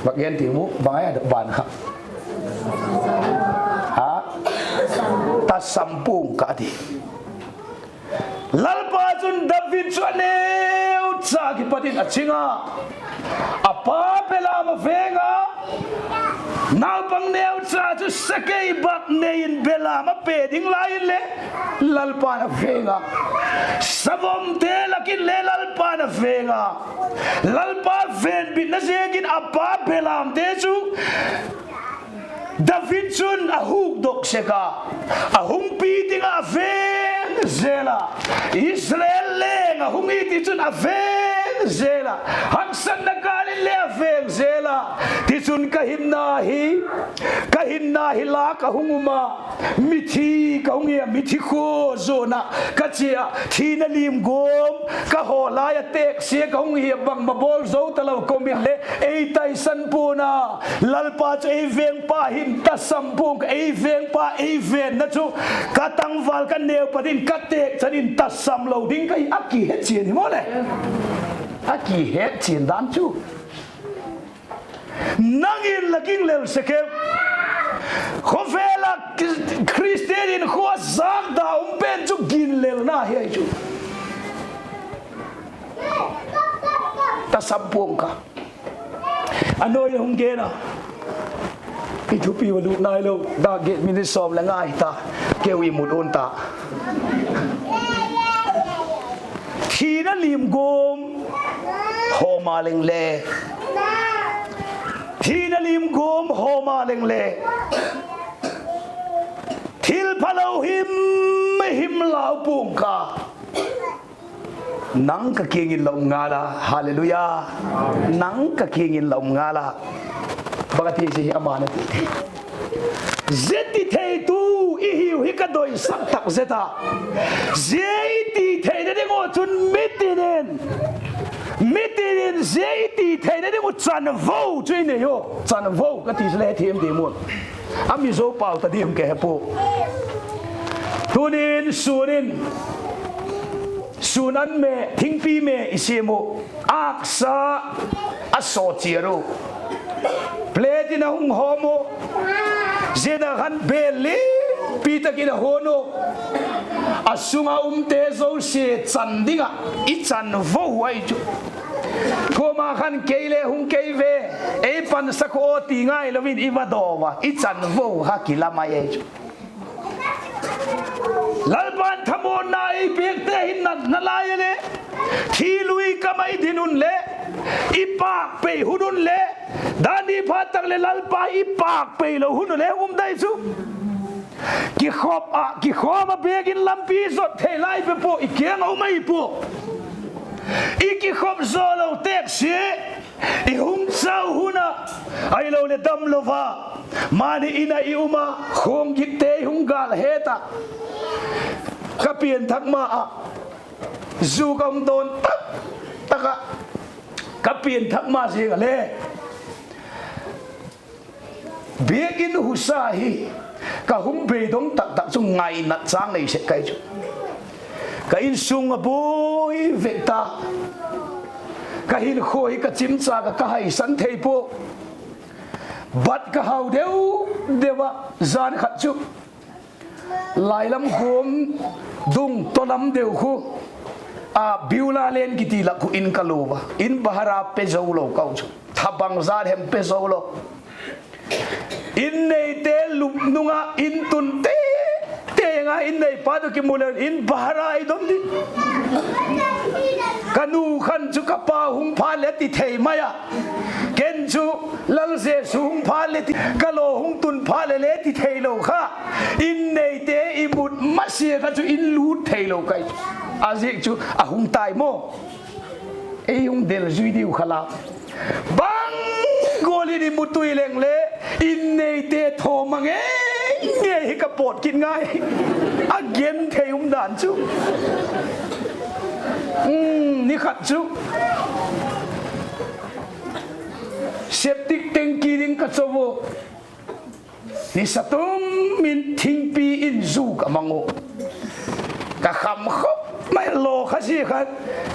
Bang gen ti mu, bang a ban kha? Ha? Tasam pua'ng ka, a ti. Lalpa chun David chu a neucha kipat in a ching a, a pa belam a veng a, naupang neucha chu sakei bâk nei in belam a pe ding lai in le Lalpa'n a veng a, savomte lak in le Lalpa'n a veng a, Lalpa venbitna ziakin a pa belamte chu David chun a hukdok sek a, a hung pi ding ah a veng zel a, Israel leng a hung hi ti chun a veng zel a, haksatna kâl in le a veng zel a. Tichun ka hinna hi, ka hinna hi lâk a hung um a, mithi ka hung hi a, mithi khua zuan ah ka chia a, thina lim guam ka haw lai a têksia ka hung hi a, bangma bawl zo talo ka um in le ei taisan pua'n a, Lalpa chu ei vengpa hin tasam pua'ng ka, ei vengpa ei venna chu ka tangval ka neu pat in ka têk chan in tasam lo ding ka hi a kihe chian hi maw le. A kihet chian dan chu. Nang in la ginglel sek em? Khawvel ah Khristian hinkhua zâkda um pen chu ginlelna hi ahi chu. Tasam pua'ng ka. A nuai in hung gen a, i thupi ua lut nailo, dak giat minute sawm leh nga hita, keu i mut un ta. Thina lim guam hawm a leng le, thina lim guam hawm a leng le, thil phalo him him lau pua'ng ka. Nang ka kiang in la um ngal a, hallelujah. Nang ka kiang in la um ngal a. Bang a ti si hi, ama'n a ti, zia ti theitu i hiu hi ka doisak tak zet a. Zia i ti theina ding uh chun mitin in, mitin in zia i ti theina ding uh chanvo chu i nei u. Chanvo ka ti chu le thiam ding mun, a Mizo pau ta diam ka he pua. Tunin sûn in, sûn an me, thingpi me i siam u, âksa a saw chiar u, plate in a hung hawm u, zia tak khan bêl lipi tak in a huan u, a sung ah umte zosia chan ding ah i chanvo u ahi chu. Kuama khan kei le hung kei ve, ei pansak u aw ti ngailo in i va daw a, i chanvo u kha kila mai ahi chu. Lalpa'n thamuanna ei piakte hi natna lai a leh, thi lui kam ah i din un leh, i pâk pei hun un leh, dan ni phat tak leh Lalpa i pâk peilo hun u le hung um dai chu. Kikhop ah, kikhawm ah biakin lampi zot thei lai pe pua, i kiang ah um ahi pua. I kikhop zaw lo têksia, i hung chau hun ah, ahiloleh damlo a, mani in ah i um a, khuang gitte i hung gâl het ah, pianthak ma ah, zu ka hung dawn tak tak ah, ka pianthak ma ziang ah le, biakin husa hi ka hung beidong tak tak chu ngainat chang nei sek kai chu. Ka insung a buai vek ta, ka hinkhua hi ka chimchâk ah ka haisan thei pua. Bat ka hau deu deu ah, jan khat chu lailam guam dung tawlam deu khu, a Beulah Lane kiti lak khu in ka lua a, in bhara pe zo lo kau chu, thabang zat hem pe zo lo. In neite lup nung ah in tun te, te nga in neipa tawh kimu leu in bhara i don di. Ka nu khan chu ka pa hung phat leh ti thei mai a, ken chu Lal Jesu hung phat leh ti, ka law hung tun phat leh le ti theilo kha, in neite i mut masia kha chu in lût theilo kai. A ziak chu a hung tai maw, ei hung del zui diu kha la. Bang gual in i mut ui leng le, in neite thawm a nge nge hi ka pawt kit ngai. A gen thei um dan chu, ni khat chu septic tank kî ding ka cho u. Nisa tum in thingpi in zu ka mang u. Ka kham khop mai, law kha zia khan,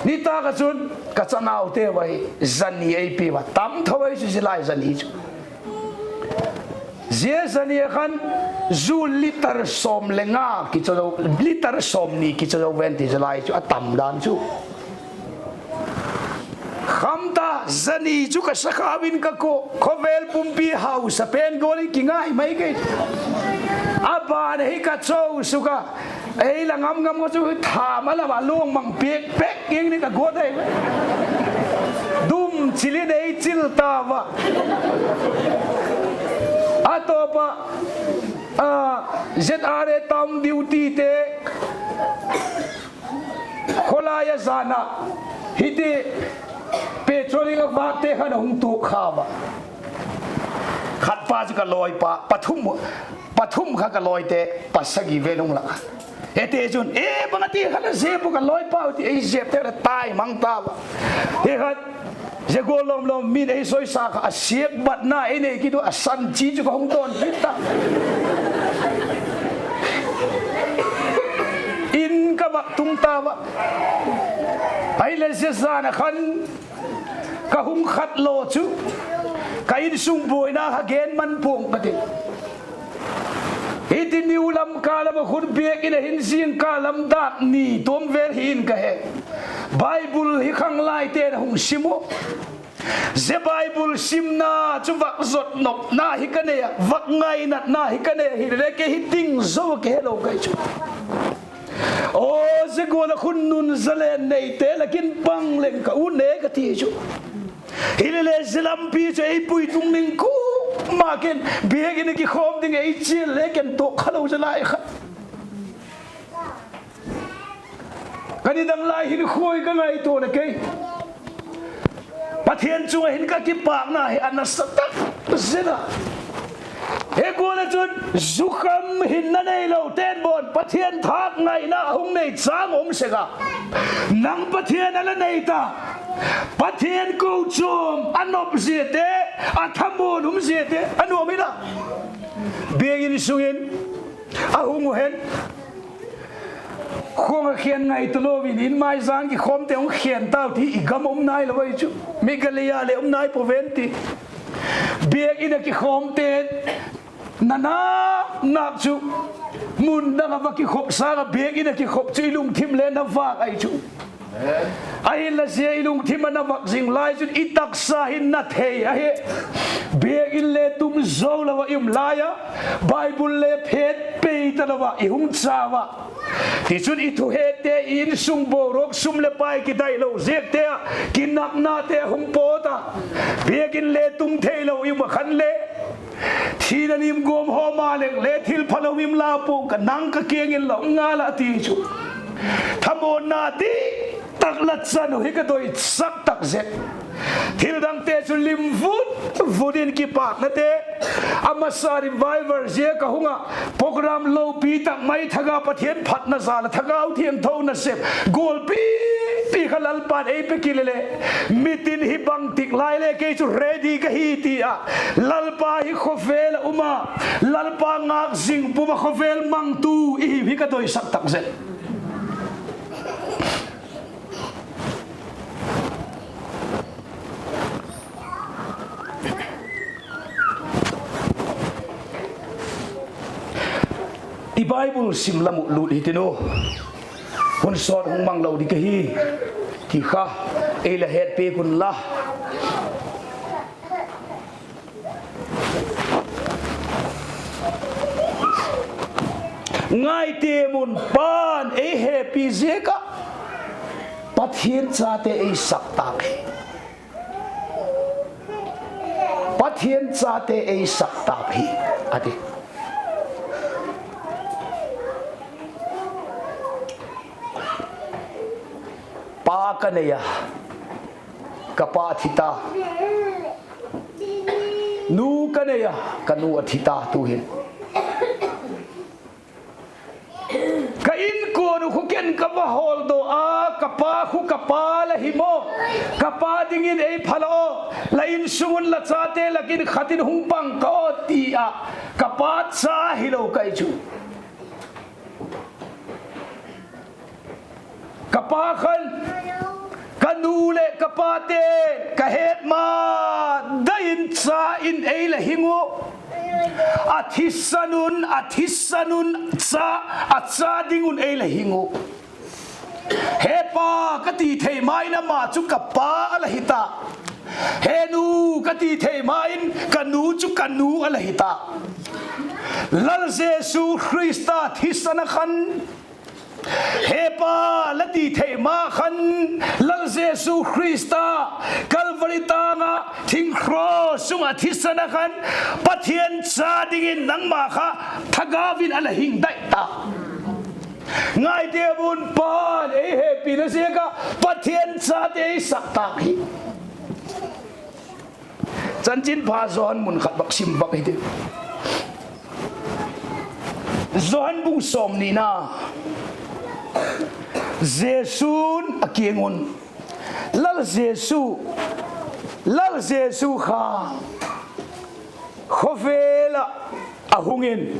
nitâk ah chun ka chanaute va hi zani ei pia a, tam tho ei chu zia lai zani chu. Zia zani a khan zu litre sawm le nga kicho, litre sawmni kicho zo ven ti zia lai chu a tam dan chu. Kham ta, zani chu ka sakhau in ka ko, khawvel pumpi hausa pen gual in kingai mai kei. A ban hi ka cho suk a, ei la ngam ngam ka chu tham a lam a luang mang pek pek ing ni ka guat ai. Dum chil in ei chil ta va. A tawp a, ZRA town dutyte khawlai a zan a, hiti patrolling a vâkte khan a hung tuak kha a. Khatpa chu ka lawipa, pathum, pathum kha ka lawite, pasagi vel hung lak a. Ete chun, e, bang a ti kha la zep u ka lawipa u ti ei zepte la tai mang ta a. Hi khat, zia gual lawm lawm min ei soisa kha a siak batna ei nei kit u a, san chi chu ka hung dawn kit ta. In ka vak tung ta a. Ahileh zia zan a khan ka hung khat law chu, ka insung buaina kha gen man pua'ng ka ti. Hiti niu lam ka lam a khun biak in a hin zing ka lam dâk ni tuam vel hi in ka he. Bible hi khanglaite'n a hung sim u. Zia Bible simna chu vak zot nopna hi ka nei a, vak ngainatna hi ka nei a, hilele kei hi ting zo a kihelo kai chu. Aw, zia gual a khun nun zalen neite lak in pang leng ka ut ne ka ti chu. Hilele zia lampi chu ei pui tung ding kuama ken, biak in a kikhawm ding ei chial le ken tuak kha lo zia lai kha. Ka nidang lai hin khuai ka ngaitua le kei, Pathian chung ah hin ka kipâkna hi a nasa tak zet a. Hi gual ah chun zukham hinna neilote'n bawn Pathian thâk ngaina a hung nei châng um sek a. Nang Pathian a la nei ta, Pathian kochuam a nop ziate, a thamuan um ziate a nuam hi la. Biakin sung in a hung u hen, khuang a khen ngai talo in, in mai zan kikhawmte hung khen tau ti i gam um nailo ahi chu. Meghalaya leh um nai pua ven ti. Biak in a kikhawmte na nâk nâk chu, mun dang a va kikhop sâng a biak in a kikhop chu i lungthim le na vâk ahi chu. Ahinla zia i lungthim a na vâk zing lai chun i taksa hin na thei ahi. Biak in le tum zo lo ah i um lai a, Bible le phet pei talo ah i hung chau a. Tichun i thuhette, i insung boruak, sum leh pai kidailo ziakte ah kinaknate hung pawt a, biak in le tum theilo i um ah khan le, thina nim guam haw ma leng le thil phalo him la pua'ng ka, nang ka kiang in la um ngal a ti chu. Thamuanna ti tak la chan uh hi ka doisak tak zet. Thil dangte chu lim vut vut in kipâknate, A masa revival ziak a hung ah, program lopi tak mai thak a Pathian phatna zal ah Thagau Thiangtho nasep gualpi pi kha Lalpa'n ei pe kile leh, mitin hi bangtik lai le kei chu ready ka hi ti ah, Lalpa hi khawvel ah um a, Lalpa ngâk zing pum ah khawvel mangtu i hiu hi ka doisak tak zet. I Bible sim lam uh lût hitin u, hun sawt hung mang lo ding ka hi, ti kha ei la hetpiak unla. Ngaite mun, Pa'n ei hepi ziak ah Pathian chate ei sak tâk hi. Pathian chate ei sak tâk hi, a ti. Pa ka nei a, ka pa thi ta. Nu ka nei a, ka nu a thi ta tu'hin. Ka inkuan uh khu ken ka va hawldaw a, ka pa khu ka pa la hi maw, ka pa dingin ei phal aw, la insung un la chate lak in khat in hung pang ka aw ti ah, ka pa cha hilo ka hi chu. Ka pa khan, ka nu leh ka pate ka het ma dai in cha in ei la hing u. A thisan un, a thisan un cha, a cha ding un ei la hing u. He pa ka ti thei ma in ama chu ka pa a la hi ta. He nu ka ti thei ma in ka nu chu ka nu a la hi ta. Lal Jesu Khrista thisan a khan, he pa la ti thei ma khan, Lal Jesu Khrista Calvary tâng ah thing cross sung ah thisan a khan, Pathian cha dingin nangma kha Thagau in a la hing dai ta. Ngaite mun, Pa'n ei hepina ziak ah Pathian chate ei sak tâk hi. Chanchinpha Johan mun khat bak sim bak hiti. Johan bung sawmnina. Jesu'n a kiang un, Lal Jesu, Lal Jesu kha khawvel ah a hung in,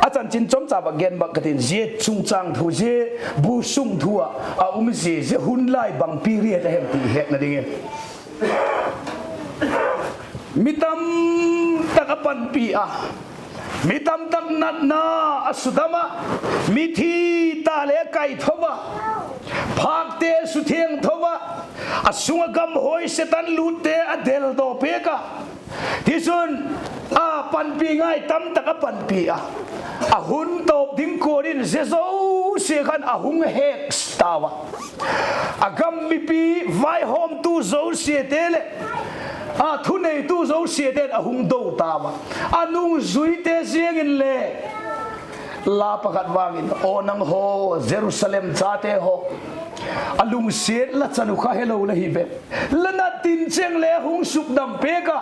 a chanchin chawmcha bak gen bak ka tin, zia chungchâng thu, zia bu sung thu ah a um zia, zia hun lai bang period a hem ti hetna dingin. Mi tamtak a panpi a, mi tamtak natna a sudam a, mithi ta le kaitho a, phâkte suthiangtho a, a sung ah gamhawi Setan lutte a deldaw piak a. Tichun, a panpi ngai tamtak a panpi a, a hun tawp ding kuan in zia zosia khan a hung hek tau a. A gam mipi vaihawmtu zosiate leh a thuneitu zosiate'n a hung do tau a. A nungzuite ziang inle, la pakhat vang in, Aw nanghaw Jerusalem chate haw, a lungsiat la chan uh kha helo la hi ve. La nat tin cheng le hung sukdam piak a,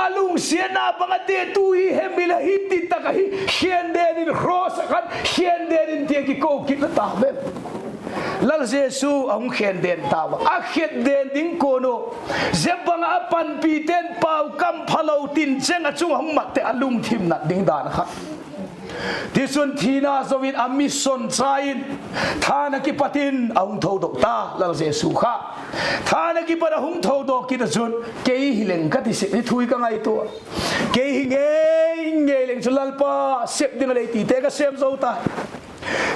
a lungsiatna bang a te tu hi hem ila hi ti tak ahi, khenden in, cross ah khan khenden in ti a kiko kit la ta ve. Lal Jesu a hung khenden tau a, a khenden ding kuan uh, zia bang ah a panpite'n pau kam phalo tin cheng ah chung a hung matte a lungthim nat ding dan kha. Tichun thina zo in a mission cha in, thân ah kipat in a hung thodok ta, Lal Jesu kha. Thân ah kipat a hung thodok kit ah chun, kei hi leng ka ti sek, ni thu hi ka ngaitua a, kei hi ngei ngei leng chu Lalpa sep ding a lei tite ka sêm zo ta.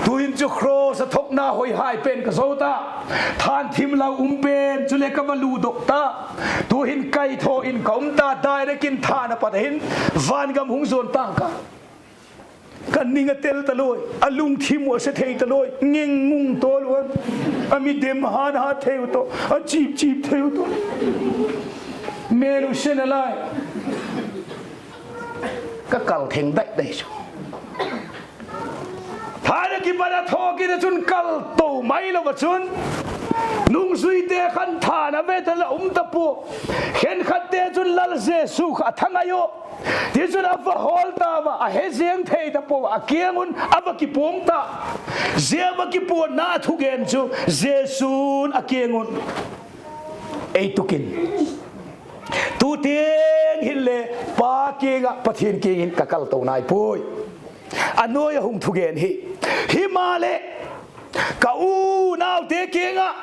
Tu'hin chu cross a thokna hoihai pen ka zo ta, thân thim lau um pen chule ka va lûtdok ta. Tu'hin kaitho in ka um ta, direct in thân ah pat hin vangam hung zuan tang ka. Ka ning a tel ta lui, a lungthim uh a se thei ta lui, ngengngung tawl uan, a mi dem hân hât thei uh tawh, a chip chip thei uh tawh, mêl uh se nalai, ka kal theng dai dai chu. Thân ah kipat a tho kit ah chun kal to mai lo ah chun, nungzuite khan thân a ve ta la um ta pua. Khenkhatte chun Lal Jesu kha a thangai u. Tichun a va hawl ta ua, a he ziang thei ta pua, a kiang un a va kipuang ta. Zia va kipuanna thugen chu Jesu'n a kiang un ei tuk in, Tu tiang hinle Pa kiang ah, Pathian kiang in ka kal to nai puai. A nuai a hung thugen hi. Himaleh, ka unaute kiang ah,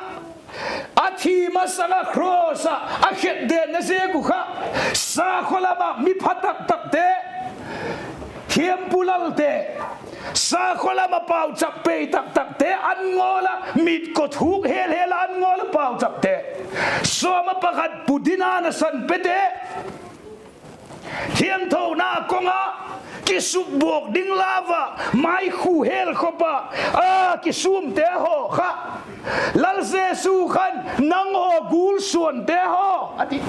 a thi masang ah cross ah a khetdenna ziak uh kha, sakhaw lam ah mi pha tak takte, thiampu lalte, sakhaw lam ah pauchap pei tak takte an ngawl ah, mit kawthuk hel hel ah an ngawl ah pauchapte, sawm ah pakhat pu ding a nasan pete, thiangthona kawng ah kisukbuak ding lau ah, maikhu hel khop ah, a kisûmte haw kha, Lal Jesu khan, Nanghaw gulsuante haw, a ti.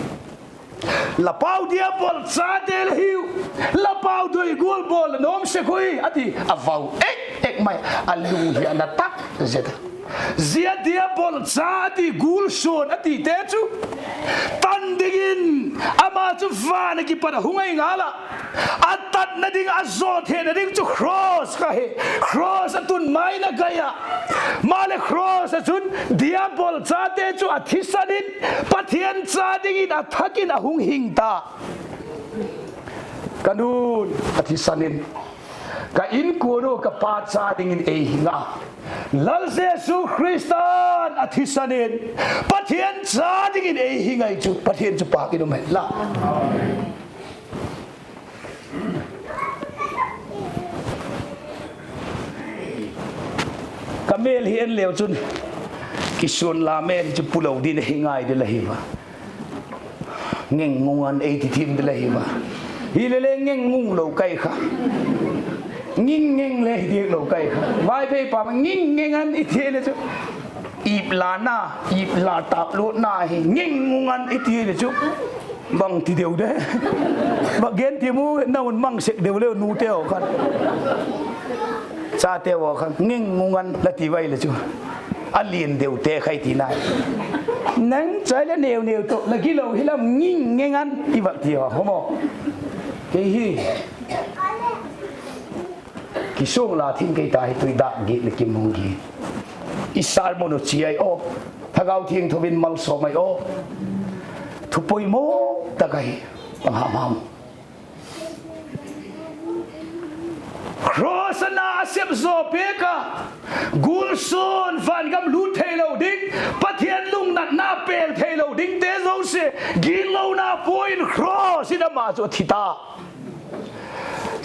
La pau diabol chate la hiu, la pau doi gual bawl la nuam sek ui, a ti. A vau ek ek mai, a lung hi a na tak zet a. Zia diabol cha a ti, gulsuan a tite chu tan dingin ama chu van ah kipat a hung ahi ngal a. A tatna ding, a zaw theina ding chu cross kha hi. Cross a tun mai na gai a, maleh cross ah chun diabol chate chu a thisan in, Pathian cha dingin a thak in a hung hing ta. Ka nu'n a thisan in, ka inkuan ua ka pa cha dingin ei hing a. Lal Jesu Khrista'n a thisan in, Pathian cha dingin ei hing ahi chu, Pathian chu pâk in um hen la. Ka mêl hi en leu chun, kisuan la mêl chu pulo ding ahi ngai ding la hi a. Ngeng ngung an ei ti thim ding la hi a. Hilele ngeng ngung lo kai kha. Nging ngeng le hi diak lo kai kha. Vaiphei pa ma nging ngeng an i ti le chu, ip lana, ip la tâp lutna hi ngeng ngung an i ti le chu, bang ti deu de. Bang gen ti mu na un mang sek deu leu nute haw khan, chate haw khan ngeng ngung an la ti vai le chu, a lian deute khai ti nai. Nang chai la neu neu tawh la gilo hi lam nging ngeng an i vak ti haw maw. Kei hi kisuang la thim kei ta hi, tui dâk giak leh kim hung gi. I sermon uh chia ai aw, Thagau Thiangtho in malsawm ai aw. Thu poimaw tak ahi, bang ham ham. Cross a na a sep zaw piak a, gulsuan vangam lût theilo ding, Pathian lungnatna pêl theilo dingte zosia, gitlona pua in cross in ama chu a thi ta.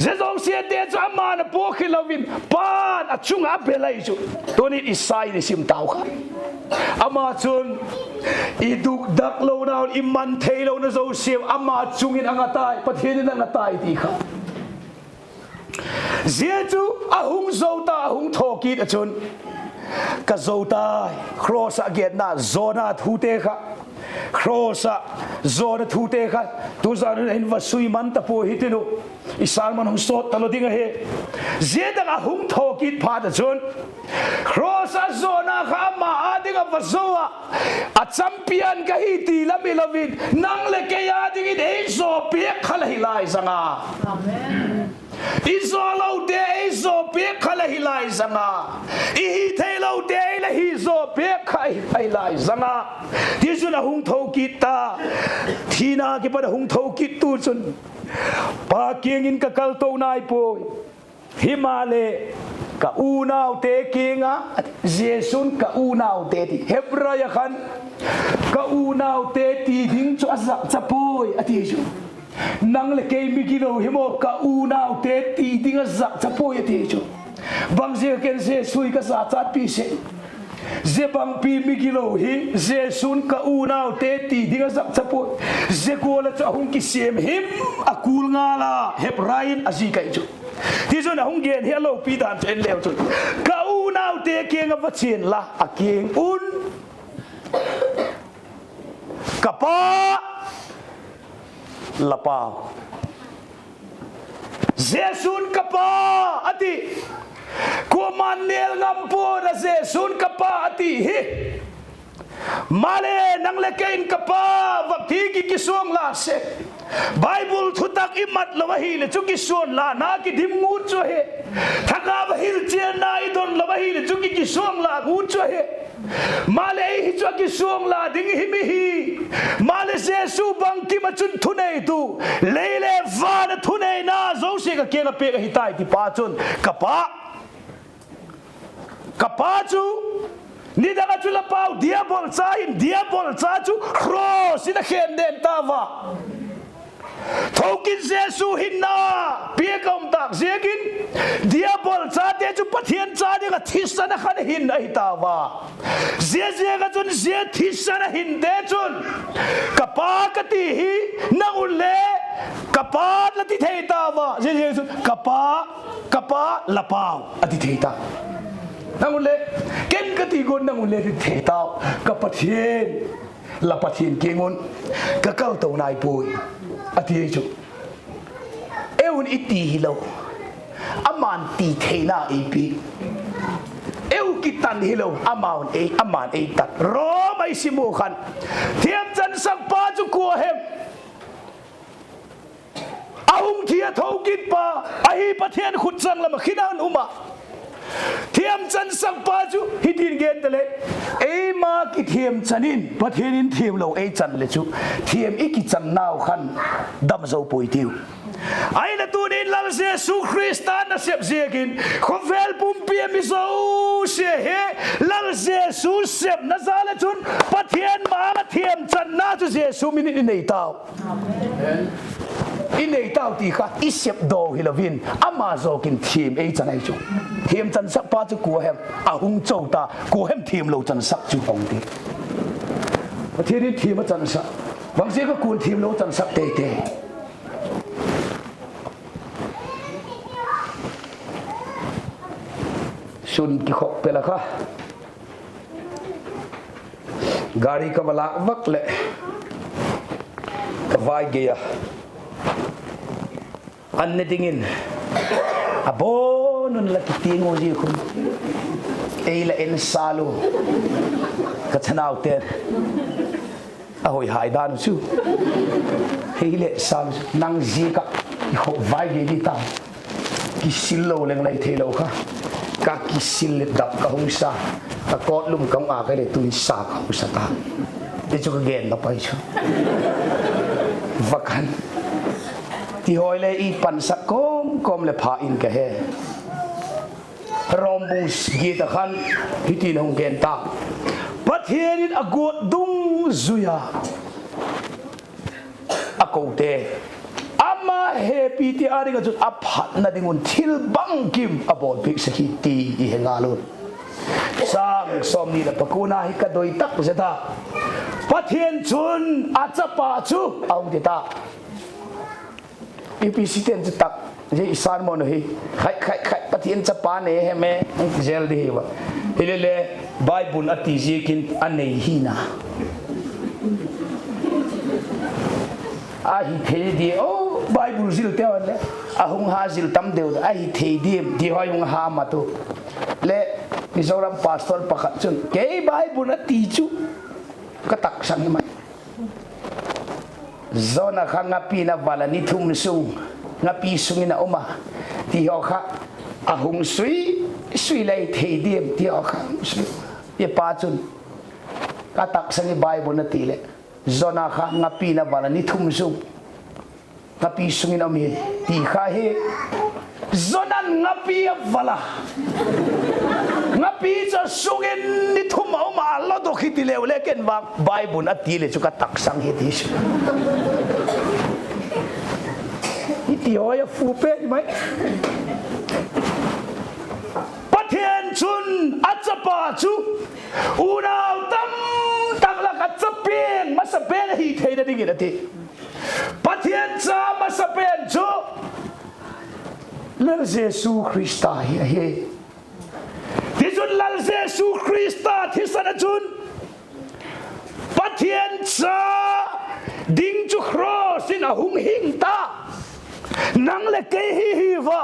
Zia zosiate chu ama'n a pua khilo in, Pa'n a chung ah a bel ahi chu. Tuni'n Isai i sim tau kha, ama chun, i dukdak lonau, i man theilona zosia ama chung in a nga tai, Pathian in a nga tai ti kha. Zia chu a hung zo ta, a hung thaw kit ah chun, ka zo tai, cross ah genna zawna thute kha, cross ah zawna thute kha, tuzan un hin va sui man ta pua hitin uh, i sermon hung sawt talo ding ahi. Zia tak a hung thaw kit phat ah chun, cross ah zawna kha ama â ding ah va zo ah, a champion ka hi ti lam hilo in, nang leh kei â dingin ei zaw piak kha la hi lai zang a. I zawlote ei zaw piak kha la hi lai zang a. I hi theilote ei la hi zaw piak kha ahi lai zang a. Tichun a hung tho kit ta. Thina kipat a hung tho kit tu chun, Pa kiang in ka kal to nai puai. Himaleh, ka unaute kiang ah, Jesu'n ka unaute ti, Hebrai ah khan, ka unaute ti ding chu a zakcha puai a ti chu. Nang leh kei migilo hi maw, ka unaute ti ding a zakcha puai a ti chu. Bangziak a ken Jesu hi ka zachatpi sek? Zia bangpi migilo hi Jesu'n ka unaute ti ding a zakcha puai. Zia gual ah chu a hung kisiam him a kul ngal a, Hebrai in a zik ahi chu. Tichun a hung gen hi a lopi dan chu en leu chun, ka unaute kiang ah va chia inla, a kiang un, ka Pa, la pau. Jesu'n ka Pa a ti. Kuama'n nêl ngam pua'n a, Jesu'n ka Pa a ti hi. Maleh nang leh kei in ka Pa vak ti ki kisuang la sek. Bible thutak i mat lo ahileh chu kisuanlana kidim ngut chu ahi. Thagau a hilchianna i don lo ahileh chu ki, kisuanla ngut chu ahi. Maleh ei hi chu a kisuanla ding hi mi hi. Maleh Jesu bangkim ah chun thuneitu, lei le van a thuneina zosia ka kiang ah piak ahi tai ti pa chun, ka Pa, ka Pa chu, nidang ah chu la pau Diabol cha in, Diabol cha chu cross in a khen den tau a. Thokin Jesu hinna piak a um tâk ziakin, Diabol chate chu Pathian cha ding ah thisan ah khan a hin ahi tau a. Zia ziak ah chun zia thisan a hinte chun, ka Pa ka ti hi, nang unle, ka Pa la ti thei tau a. Zia ziak chun, ka Pa, ka Pa la pau a ti thei ta. Nang unle, ken ka ti guan nang unle ti thei tau. Ka Pathian, la Pathian kiang un ka kalto nai puai, a ti chu. Eu'n i ti hilo, ama'n ti theina ei pi. Eu kitan hilo, ama'n ei, ama'n ei tan. Rom a i sim u khan, thiamchansakpa chu kua hem? A hung thi a thokitpa, ahi Pathian khut changlam ah khin a um a. Thiamchansakpa chu hitin gen ta le, eima kithiamchan in Pathian in thiamlo ei chan le chu, thiam i kichannau khan dam zo puai tiu. Ahinla tuni'n Lal Jesu Khrista nasep ziakin khawvel pumpi a mi zosia hi Lal Jesu sepna jal ah chun Pathian ma-âng ah thiamchanna chu Jesu min in i nei tau. I nei tau ti kha i sep daw hilo in, ama zawk in thiam ei chan ahi chu. Thiamchansakpa chu kua hem? A hung cho ta, kua hem thiamlo chansak chu hung ti. Pathian in thiam a chansak. Bangziak a kua'n thiamlo chansak tei tei? Sun kikhop pel a kha, gari ka va lâk vak leh, ka vai gei a an ne dingin a bawn un la kitiang u ziak un, ei la en sâl u, ka chanaute'n a hoi hai dan u chu. Hei leh sâl u chu, nang ziak ah i khop vai gei di ta. Kisil lo leng lai theilo kha, ka kisil leh dap ka hung sa, ka kawtlum ka hung âk a leh tu'n sa ka hung sa ta. Ti chu ka gen nop ahi chu. Va khan, ti haw le i pansak kawm kawm leh pha in ka he. Rom bung giat ah khan hitin a hung gen ta: Pathian in a guat dungzui a a kote, ama hepite â ding ah chun a phatna ding un thil bangkim a bawlpiak sek hi ti i he ngal u. Chang sawmni leh pakuana hi ka doi tak zet a, Pathian chun a chapa chu a hung ti ta. EPCte'n chu tak zia i sermon uh hi, khai khai khai, Pathian chapa nei hem e, hung ti zel di hi va. Hilele, Bible a ti ziakin a nei hina ahi thei di. Aw, Bible zilte haw le, a hung ha zil tam deu, ahi thei diam ti haw hung ha mat u. Le, Mizoram pastor pakhat chun, kei Bible a ti chu ka taksang hi mai. Jona kha ngapi'n a val a, ni thum sung ngapi sung in a um a, ti haw kha, a hung sui, sui le thei diam ti haw kha, sui. I pa chun, ka taksang hi Bible a ti leh, Jona kha ngapi'n a val a, ni thum sung ngapi sung in a um hi, ti kha hi. Jona'n ngapi a val a, ngapi chu sung in ni thum a um a, a lodok hi ti leu le, ken vang Bible a ti leh chu ka taksang hi ti chu. I ti haw a fu pen mai. Pathian chun a chapa chu unau tam tak lak ah cha piang masa pen ahi theina dingin a ti. Pathian cha masa pen chu Lal Jesu Khrista hi ahi. Tichun Lal Jesu Khrista thisan ah chun Pathian cha ding chu cross in a hung hing ta. Nang leh kei hi hi va.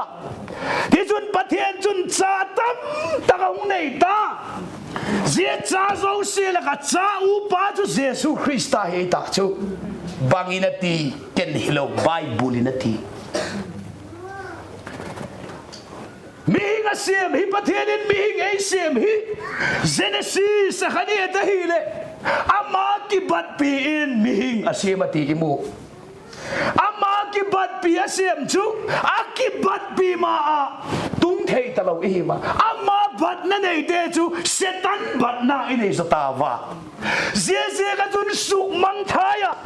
Tichun Pathian chun cha tam tak a hung nei ta. Zia cha zosia lak ah cha upa chu Jesu Khrista hi ta chu. Bang in a ti? Ken hilo, Bible in a ti. Mihing a siam hi, Pathian in mihing ei siam hi, Genesis a khan i et ahileh, ama kibatpi in mihing a siam a ti i mu. Ama kibatpi a siam chu, a kibatpi ma ah tung thei talo i hi ua. Ama batna neite chu Setan batna i nei zaw ta ua. Ziaziak ah chun sukmangthai ah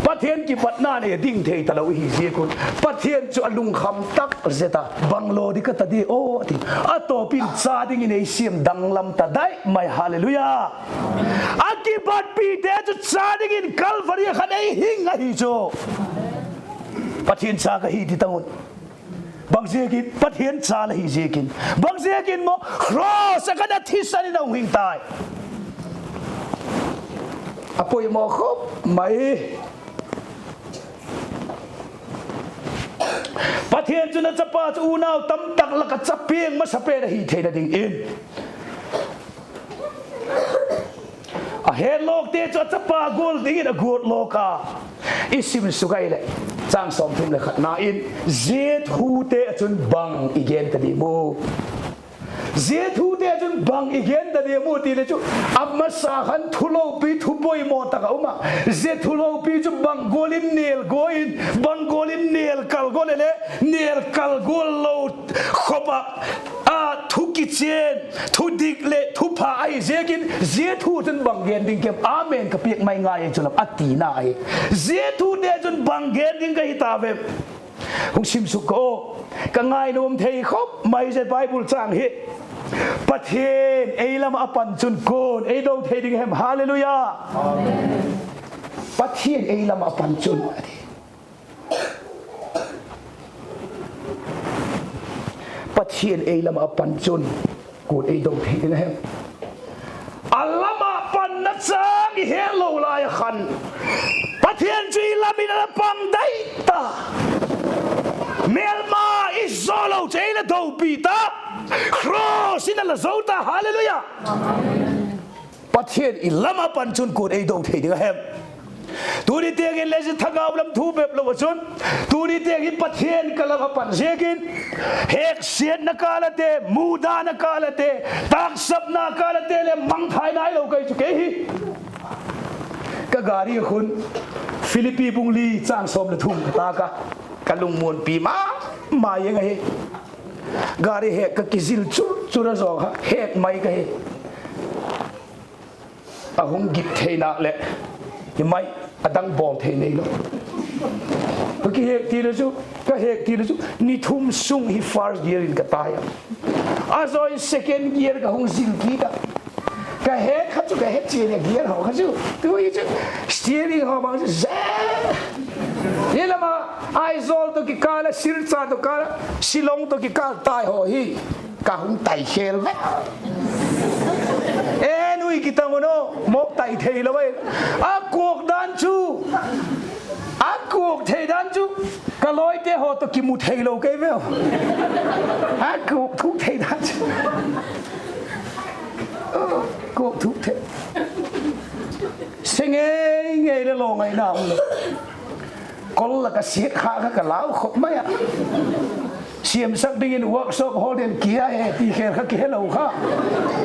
Pathian kibatna nei ding thei talo i hi ziak un, Pathian chu a lungkham tak zet a, bang law ding ka ta di aw, a ti. A tawp in cha dingin ei siam danglam ta dai mai, hallelujah. A kibatpite chu cha dingin Calvary ah khan ei hing ahi chu. Pathian cha ka hi ti ta un. Bangziakin? Pathian cha la hi ziakin. Bangziakin maw? Cross ah khan a thisan in a hung hing tai. A poimaw khop mai. Pathian chun a chapa chu unau tamtak lak ah cha piang masa pen ahi theina dingin, a hetlawkte chu a chapa gual dingin a guatlawk a. I sim suk ahileh, chang sawmthum leh khatna in, zia thute ah chun bang i gen ta diam u? Zia thute ah chun bang i gen ta diam u ti le chu, a masa khan thu lopi, thu poimaw tak a um a. Zia thu lopi chu bang gual in nêl gual in, bang gual in nêl kal gual le le, nêl kal gual lo khop ah, a thu kichian, thu dik leh thu pha ahi ziakin, zia thu chun bang gen ding kem, amen ka piak mai ngai chu lam a tina ahi. Zia thute chun bang gen ding ka hi ta vem? Hung sim suk ka aw. Ka ngainuam thei khop mai zia Bible chang hi. Pathian ei lam ah a pan chun kua'n ei do thei ding hem? Hallelujah. Pathian ei lam ah a pan chun, a ti. Pathian ei lam ah a pan chun kua'n ei do thei ding a hem? A lam ah panna chang i hetlo lai a khan, Pathian chu i lam in a la pang dai ta. Mêlma i zo lo chu ei la dopi ta. Cross in a la zo ta. Hallelujah. Pathian i lam ah pan chun kua'n ei do thei ding a hem? Tuni tiang in le zia thagau lam thu bep lo ah chun, tuni tiang hi Pathian ka lam ah pan ziakin, heksiatna kâl ate, mudana kâl ate, taksapna kâl ate leh mangthai nailo ka hi chu kei hi. Ka gari khun Philippi bung li chang sawm leh thum ka tâk a, ka lungmuanpi ma ma ing ahi. Gari hek ka kizil chur chur a, zaw kha hek mai ka hi. A hung gik theina leh hi mai, a dang bawl thei neilo. Ka kihek ti le chu, ka hek ti le chu ni thum sung hi first gear in ka tai a. A zaw in second gear ka hung zil kit a. Ka hek kha chu ka he chian a, gear haw kha chu, tu hi chu steering haw bang chu ze. Hi lam ah Aizawl tawh kikâl a, Silchar tawh kikâl a, Shillong tawh kikâl tai haw hi ka hung tai khêl ve. E nui kitang un aw, mawk tai theilo ai. A kuak dan chu, a kuak thei dan chu, ka lawite haw tawh kimu theilo kei veu. A kuak thuk thei dan chu, kuak thuk thei. Se ngei ngei le law ngaina um lo. Kol lak ah siat kha kha ka lau khop mai a. Siamsak dingin workshop hawl den kia he ti khêl kha kihelo kha.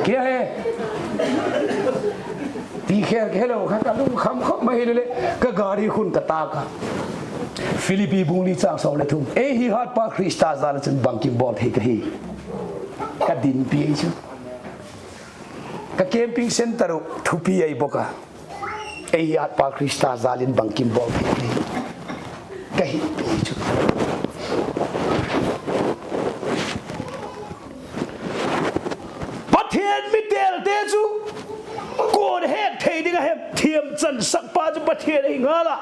Kia he ti khêl kihelo kha ka lungkham khop mai hilele, ka gari khun ka tâk a. Philippi bung li chang sawm leh thum, ei hi hatpa Khrista jal ah chun bangkim bawl thei ka hi. Ka dinpi ei chu. Ka camping centre uh thupi ahi bawk a. Ei hi hatpa Khrista jal in bangkim bawl thei ka hi. Ka hi chu. Pathian mi têlte chu kua'n hek thei ding a hem? Thiam chansakpa chu Pathian ahi ngal a.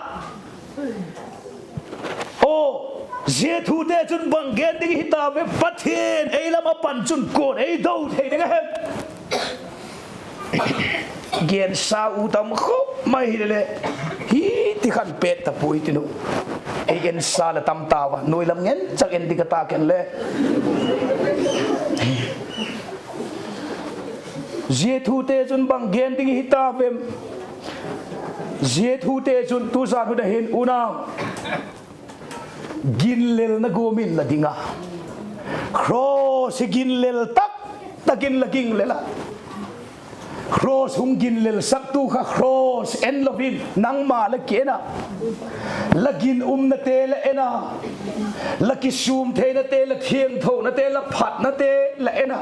Aw, zia thute chun bang gen ding hita ve? Pathian ei lam a pan chun kua'n ei do thei ding a hem? Gensa u tam khop mai hilele, hi ti khan pet ta puai tin u. Ei ensa la tam tau a, nuai lam ngen chak en ding ka ta ken le. Zia thute chun bang gen ding hita vem? Zia thute chun tu zan hun a hin unau, ginlelna guam in la ding a, cross hi ginlel tak tak in la ginlel a. Cross hung ginlelsaktu kha cross en lo in nangma la ki en a, la ginumnate la en a, la kisûm theinate, la thiangthonate, la phatnate la en a,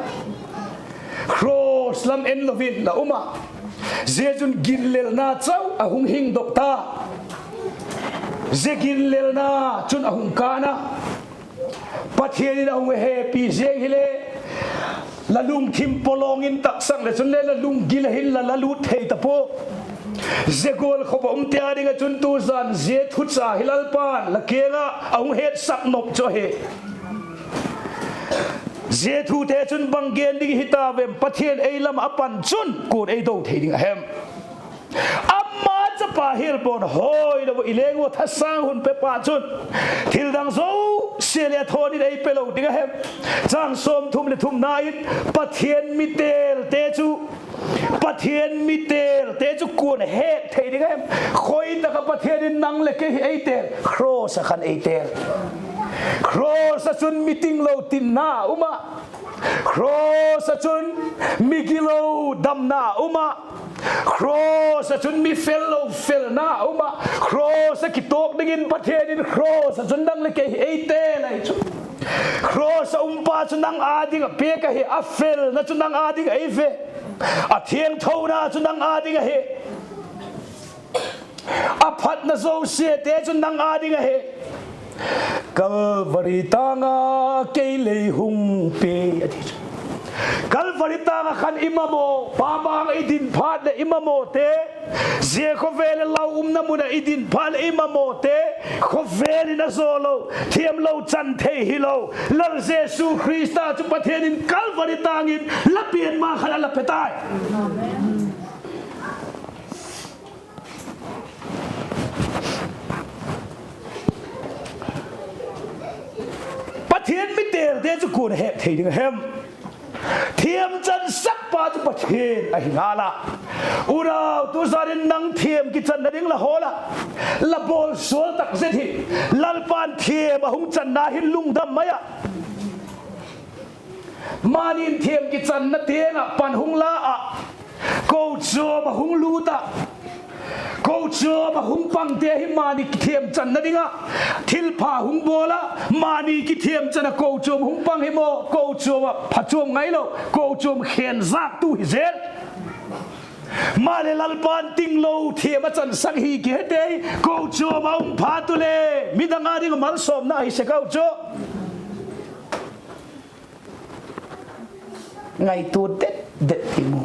cross lam en lo in la um a. Zia chun ginlelna chau a hung hingdok ta. Zia ginlelna chun a hung kân a, Pathian in a hung hepi ziang hile, la lungthim pawlawng in taksang leh chun le la lunggil ah hin la la lût thei ta pua. Zia gual khop ah umte â ding ah chun tu zan zia thucha hi Lalpa'n la kiang ah a hung hetsak nop chu ahi. Zia thute chun bang gen ding hita vem? Pathian ei lam ah a pan chun kua'n ei do thei ding a hem? Ama chapa hial bawn hoi lo i leng ua thasâng hun pepa chun thildang zosia leh a thawn in ei pe lo ding a hem? Chang sawmthum leh thumna in Pathian mi têlte chu, Pathian mi têlte chu kua'n hek thei ding a hem? Khoi tak ah Pathian in nang leh kei hi ei têl? Cross ah khan ei têl. Cross ah chun mi tinglo tinna um a, cross ah chun mi gilo damna um a, cross ah chun mi fello felna um a. Cross ah kitawk dingin Pathian in cross ah chun nang leh kei hi ei têl ahi chu. Cross ah umpa chu nang â ding ah piak ahi, a felna chu nang â ding ahi ve. A thiangthona chu nang â ding ahi. A phatna zosiate chu nang â ding ahi. Calvary tâng ah kei lei hung pe, a ti chu. Calvary tâng ah khan i mamaw, Pa mang ah i din phat leh i mamawte, zia khawvel ah lau umna mun ah i din phat leh i mamawte, khawvel in a zaw lo, thiamlo chan thei hilo, Lal Jesu Khrista chu Pathian in Calvary tâng in la pian ma khan a la pe tai. Pathian mi têlte chu kua'n hek thei ding a hem? Thiam chansakpa chu Pathian ahi ngal a. Unau, tu zan in nang thiam kichanna ding la hawl a, la bawl sual tak zet hi. Lalpa'n thiam a hung channa hin lungdam mai a. Mani'n thiam kichanna tiang ah pan hung la ah, kochuam ah hung lût ah, kochuam ah hung pangte hi mani thiam channa ding ah thilpha hung bawl a, mani kithiam chan ah kochuam hung pang hi maw, kochuam ah phachuam ngailo, kochuam khenzâktu hi zel. Maleh Lalpa'n tinglo thiam a chansak hi kihete hi, kochuam ah um phat ule midang â ding ah malsawmna hi sek au chu. Ngaitua det det i mu.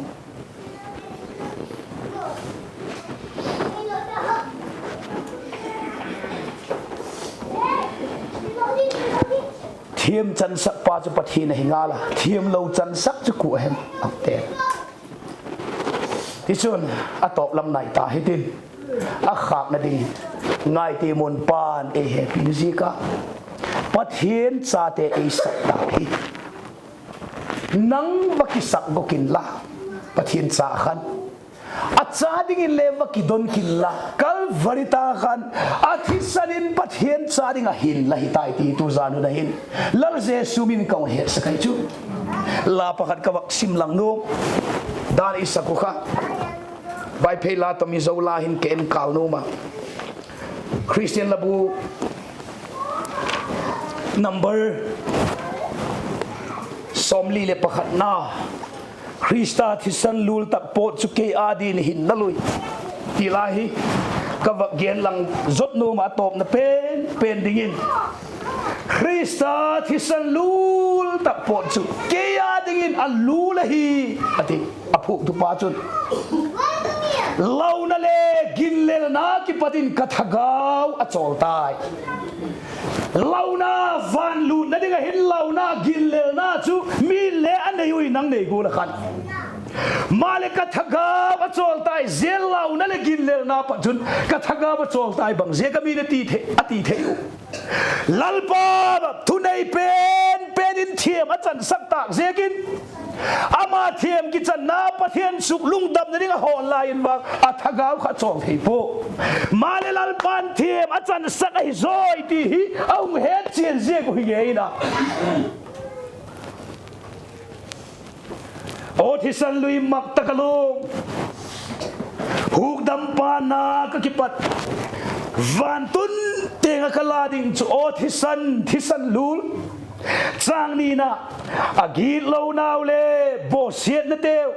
Thiam chansakpa chu Pathian ahi ngal a, thiamlo chansak chu kua hem? Aute. Tichun, a tawp lam nai ta hitin, a khâkna ding, ngaite mun, Pa'n ei hepi ziak a Pathian chate ei sak ta hi. Nang va kisak gawk inla, Pathian cha khan, a cha dingin le va kidon kinla, Calvary tâng khan a thisan in Pathian cha ding ah hin la hi tai ti tu zan hun a hin Lal Jesu min ka hun hetsak ahi chu. La pakhat ka vak sim lang nuam. Dan i sak uh kha, Vaiphei la tawh Mizo la hin ka en kâl nuam a. Christian La Bu number sawmli leh pakhatna, Khrista thisan lul tak pawt chu kei â dingin hinna lui, ti la hi ka vak gen lang zot nuam a, tawpna pen pen dingin, Khrista thisan lul tak pawt chu kei â dingin a lul ahi, a ti. A phuaktupa chun, launa le ginlelna kipat in ka thagau a chawl tai. Launa, van lûtna ding ah hin launa, ginlelna chu mi le a nei ui, nang nei gual ah khan. Maleh ka thagau a chawl tai, zia launa leh ginlelna pat chun ka thagau a chawl tai, bang ziak a mi na ti thei, a ti thei uh. Lalpa thunei pen pen in thiam a chansak tâk ziakin, ama thiam kichanna Pathian suk lungdamna ding a hawl lai in vang a thagau kha chawl thei pua. Maleh Lalpa'n thiam a chansak ahi zawi ti hi a hung hetchian ziak uh hi ngei in a. Aw thisan lui mak tak a lung, hukdampa na ka kipat, vantun teng ah ka la ding chu aw thisan, thisan lul. Châng nina, a gitlonau le bawsiatnateu,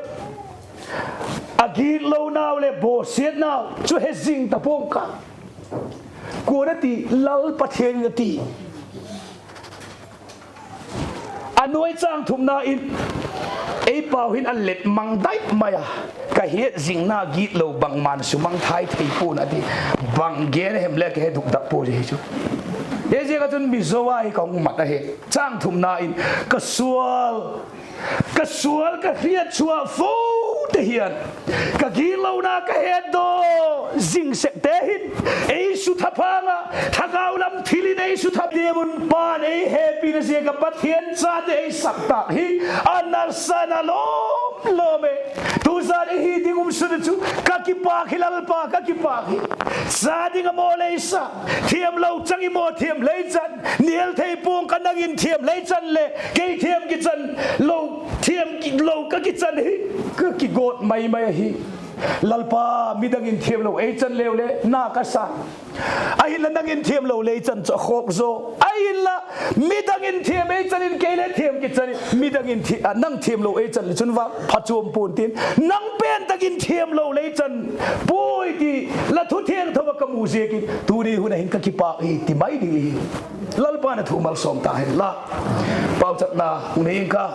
a gitlonau leh bawsiatnau chu he zing ta pua'ng ka. Kua'n a ti? Lal Pathian in a ti. A nuai châng thumna in, ei pau hin a let mang dai mai a, ka hetzingna gitlo bangma'n sumang thai thei pua'n a ti. Bang gen a hem le ka he dukdak pua hi chu. Hiziak ah chun Mizo a hi ka hung mat ahi. Châng thumna in, ka sual, ka sual ka hriat chhuah fo te hian, ka gitlona ka hetdaw zing sekte hin ei suthaphang a, thagau lam thil in ei sutha tiam un Pa'n ei hepina ziak ah Pathian chate ei sak tâk hi a nasan a lawm lawm e. Tuzan i hi ding um sun chu ka kipâk hi Lalpa, ka kipâk hi. Cha ding a maw lei sa, thiamlo chang i maw thiam lei chan, nial thei pua'ng ka, nang in thiam lei chan leh kei thiam kichan lo, thiam lo ka kichan hi ka kigawt mai mai ahi. Lalpa, midang in thiamlo ei chan leu le na ka sa. Ahinla nang in thiamlo lei chan chu a khawk zaw. Ahinla midang in thiam ei chan in kei le thiam kichan in, midang in thi-, a, nang thiamlo ei chan le chun vang phachuam pua'n tin, nang pen tak in thiamlo lei chan puai ti la thu thiangtho ah ka mu ziakin tuni hun ah hin ka kipâk hi ti mai ding hi. Lalpa'n a thu malsawm ta hen la. Pauchapna hung nei ing ka.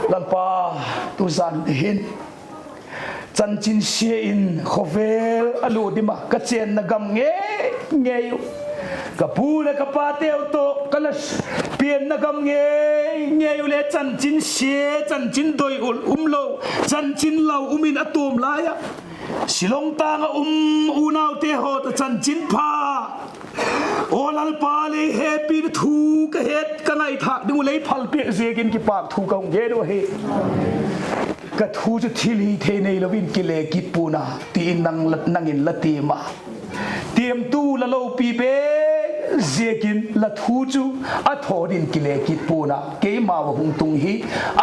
Lalpa, tuzan hin chanchin sia in khawvel a lut dim a, ka chênna gam ngei ngei uh, ka pu leh ka pateu tawh ka la pianna gam ngei ngei uh le chanchin sia, chanchin doi ul um lo, chanchin lau um in a tuam lai ah, Shillong tâng ah um unaute haw tawh chanchinpha, aw Lalpa, lei hepina thu ka het ka ngaithâk ding uh lei phalpiak ziakin kipâk thu ka hung gen uh ahi. Ka thu chu thil hithei neilo in kile kit pua'n a, ti in nang la, nang in la tiam a. Tiamtu la lopi be ziakin la thu chu a thawn in kile kit pua'n a, keimau ah hung tung hi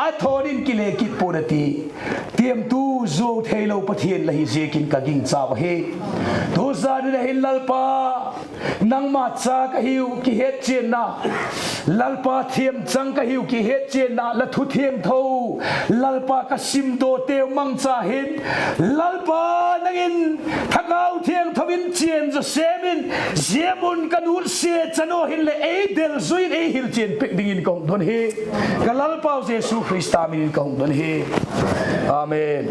a thawn in kile kit pua'n a ti. Tiamtu zuau theilo Pathian la hi ziakin ka gingchau ahi. Tuzan in ah hin Lalpa, nangma cha ka hiu kihetchianna, Lalpa, thiamchang ka hiu kihetchianna, la thu thiangtho, Lalpa, ka simdawteu mangcha hin, Lalpa, nang in Thagau Thiangtho in chian zaw sêm in, zia mun ka nutsia chan uh hinleh ei del zui in ei hilchian piak dingin ka hung don hi. Ka Lalpau Jesu Khrista min in ka hung don hi. Amen.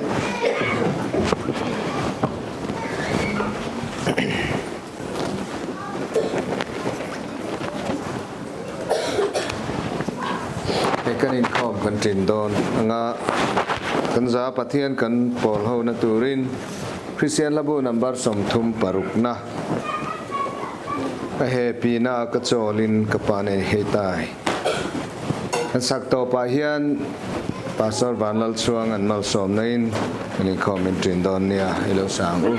Kan inkhawm kan tin dawn a nga, kan za Pathian kan pawlhona turin Khristian Hlabu number sawmthum parukna, A hepina ka chawl in ka pa'n ei hei tai. Kan sak tawp ah hian Pastor Vanlalchhuang an malsawmna in kan inkhawm in tin dawn nia, i lo sâng u.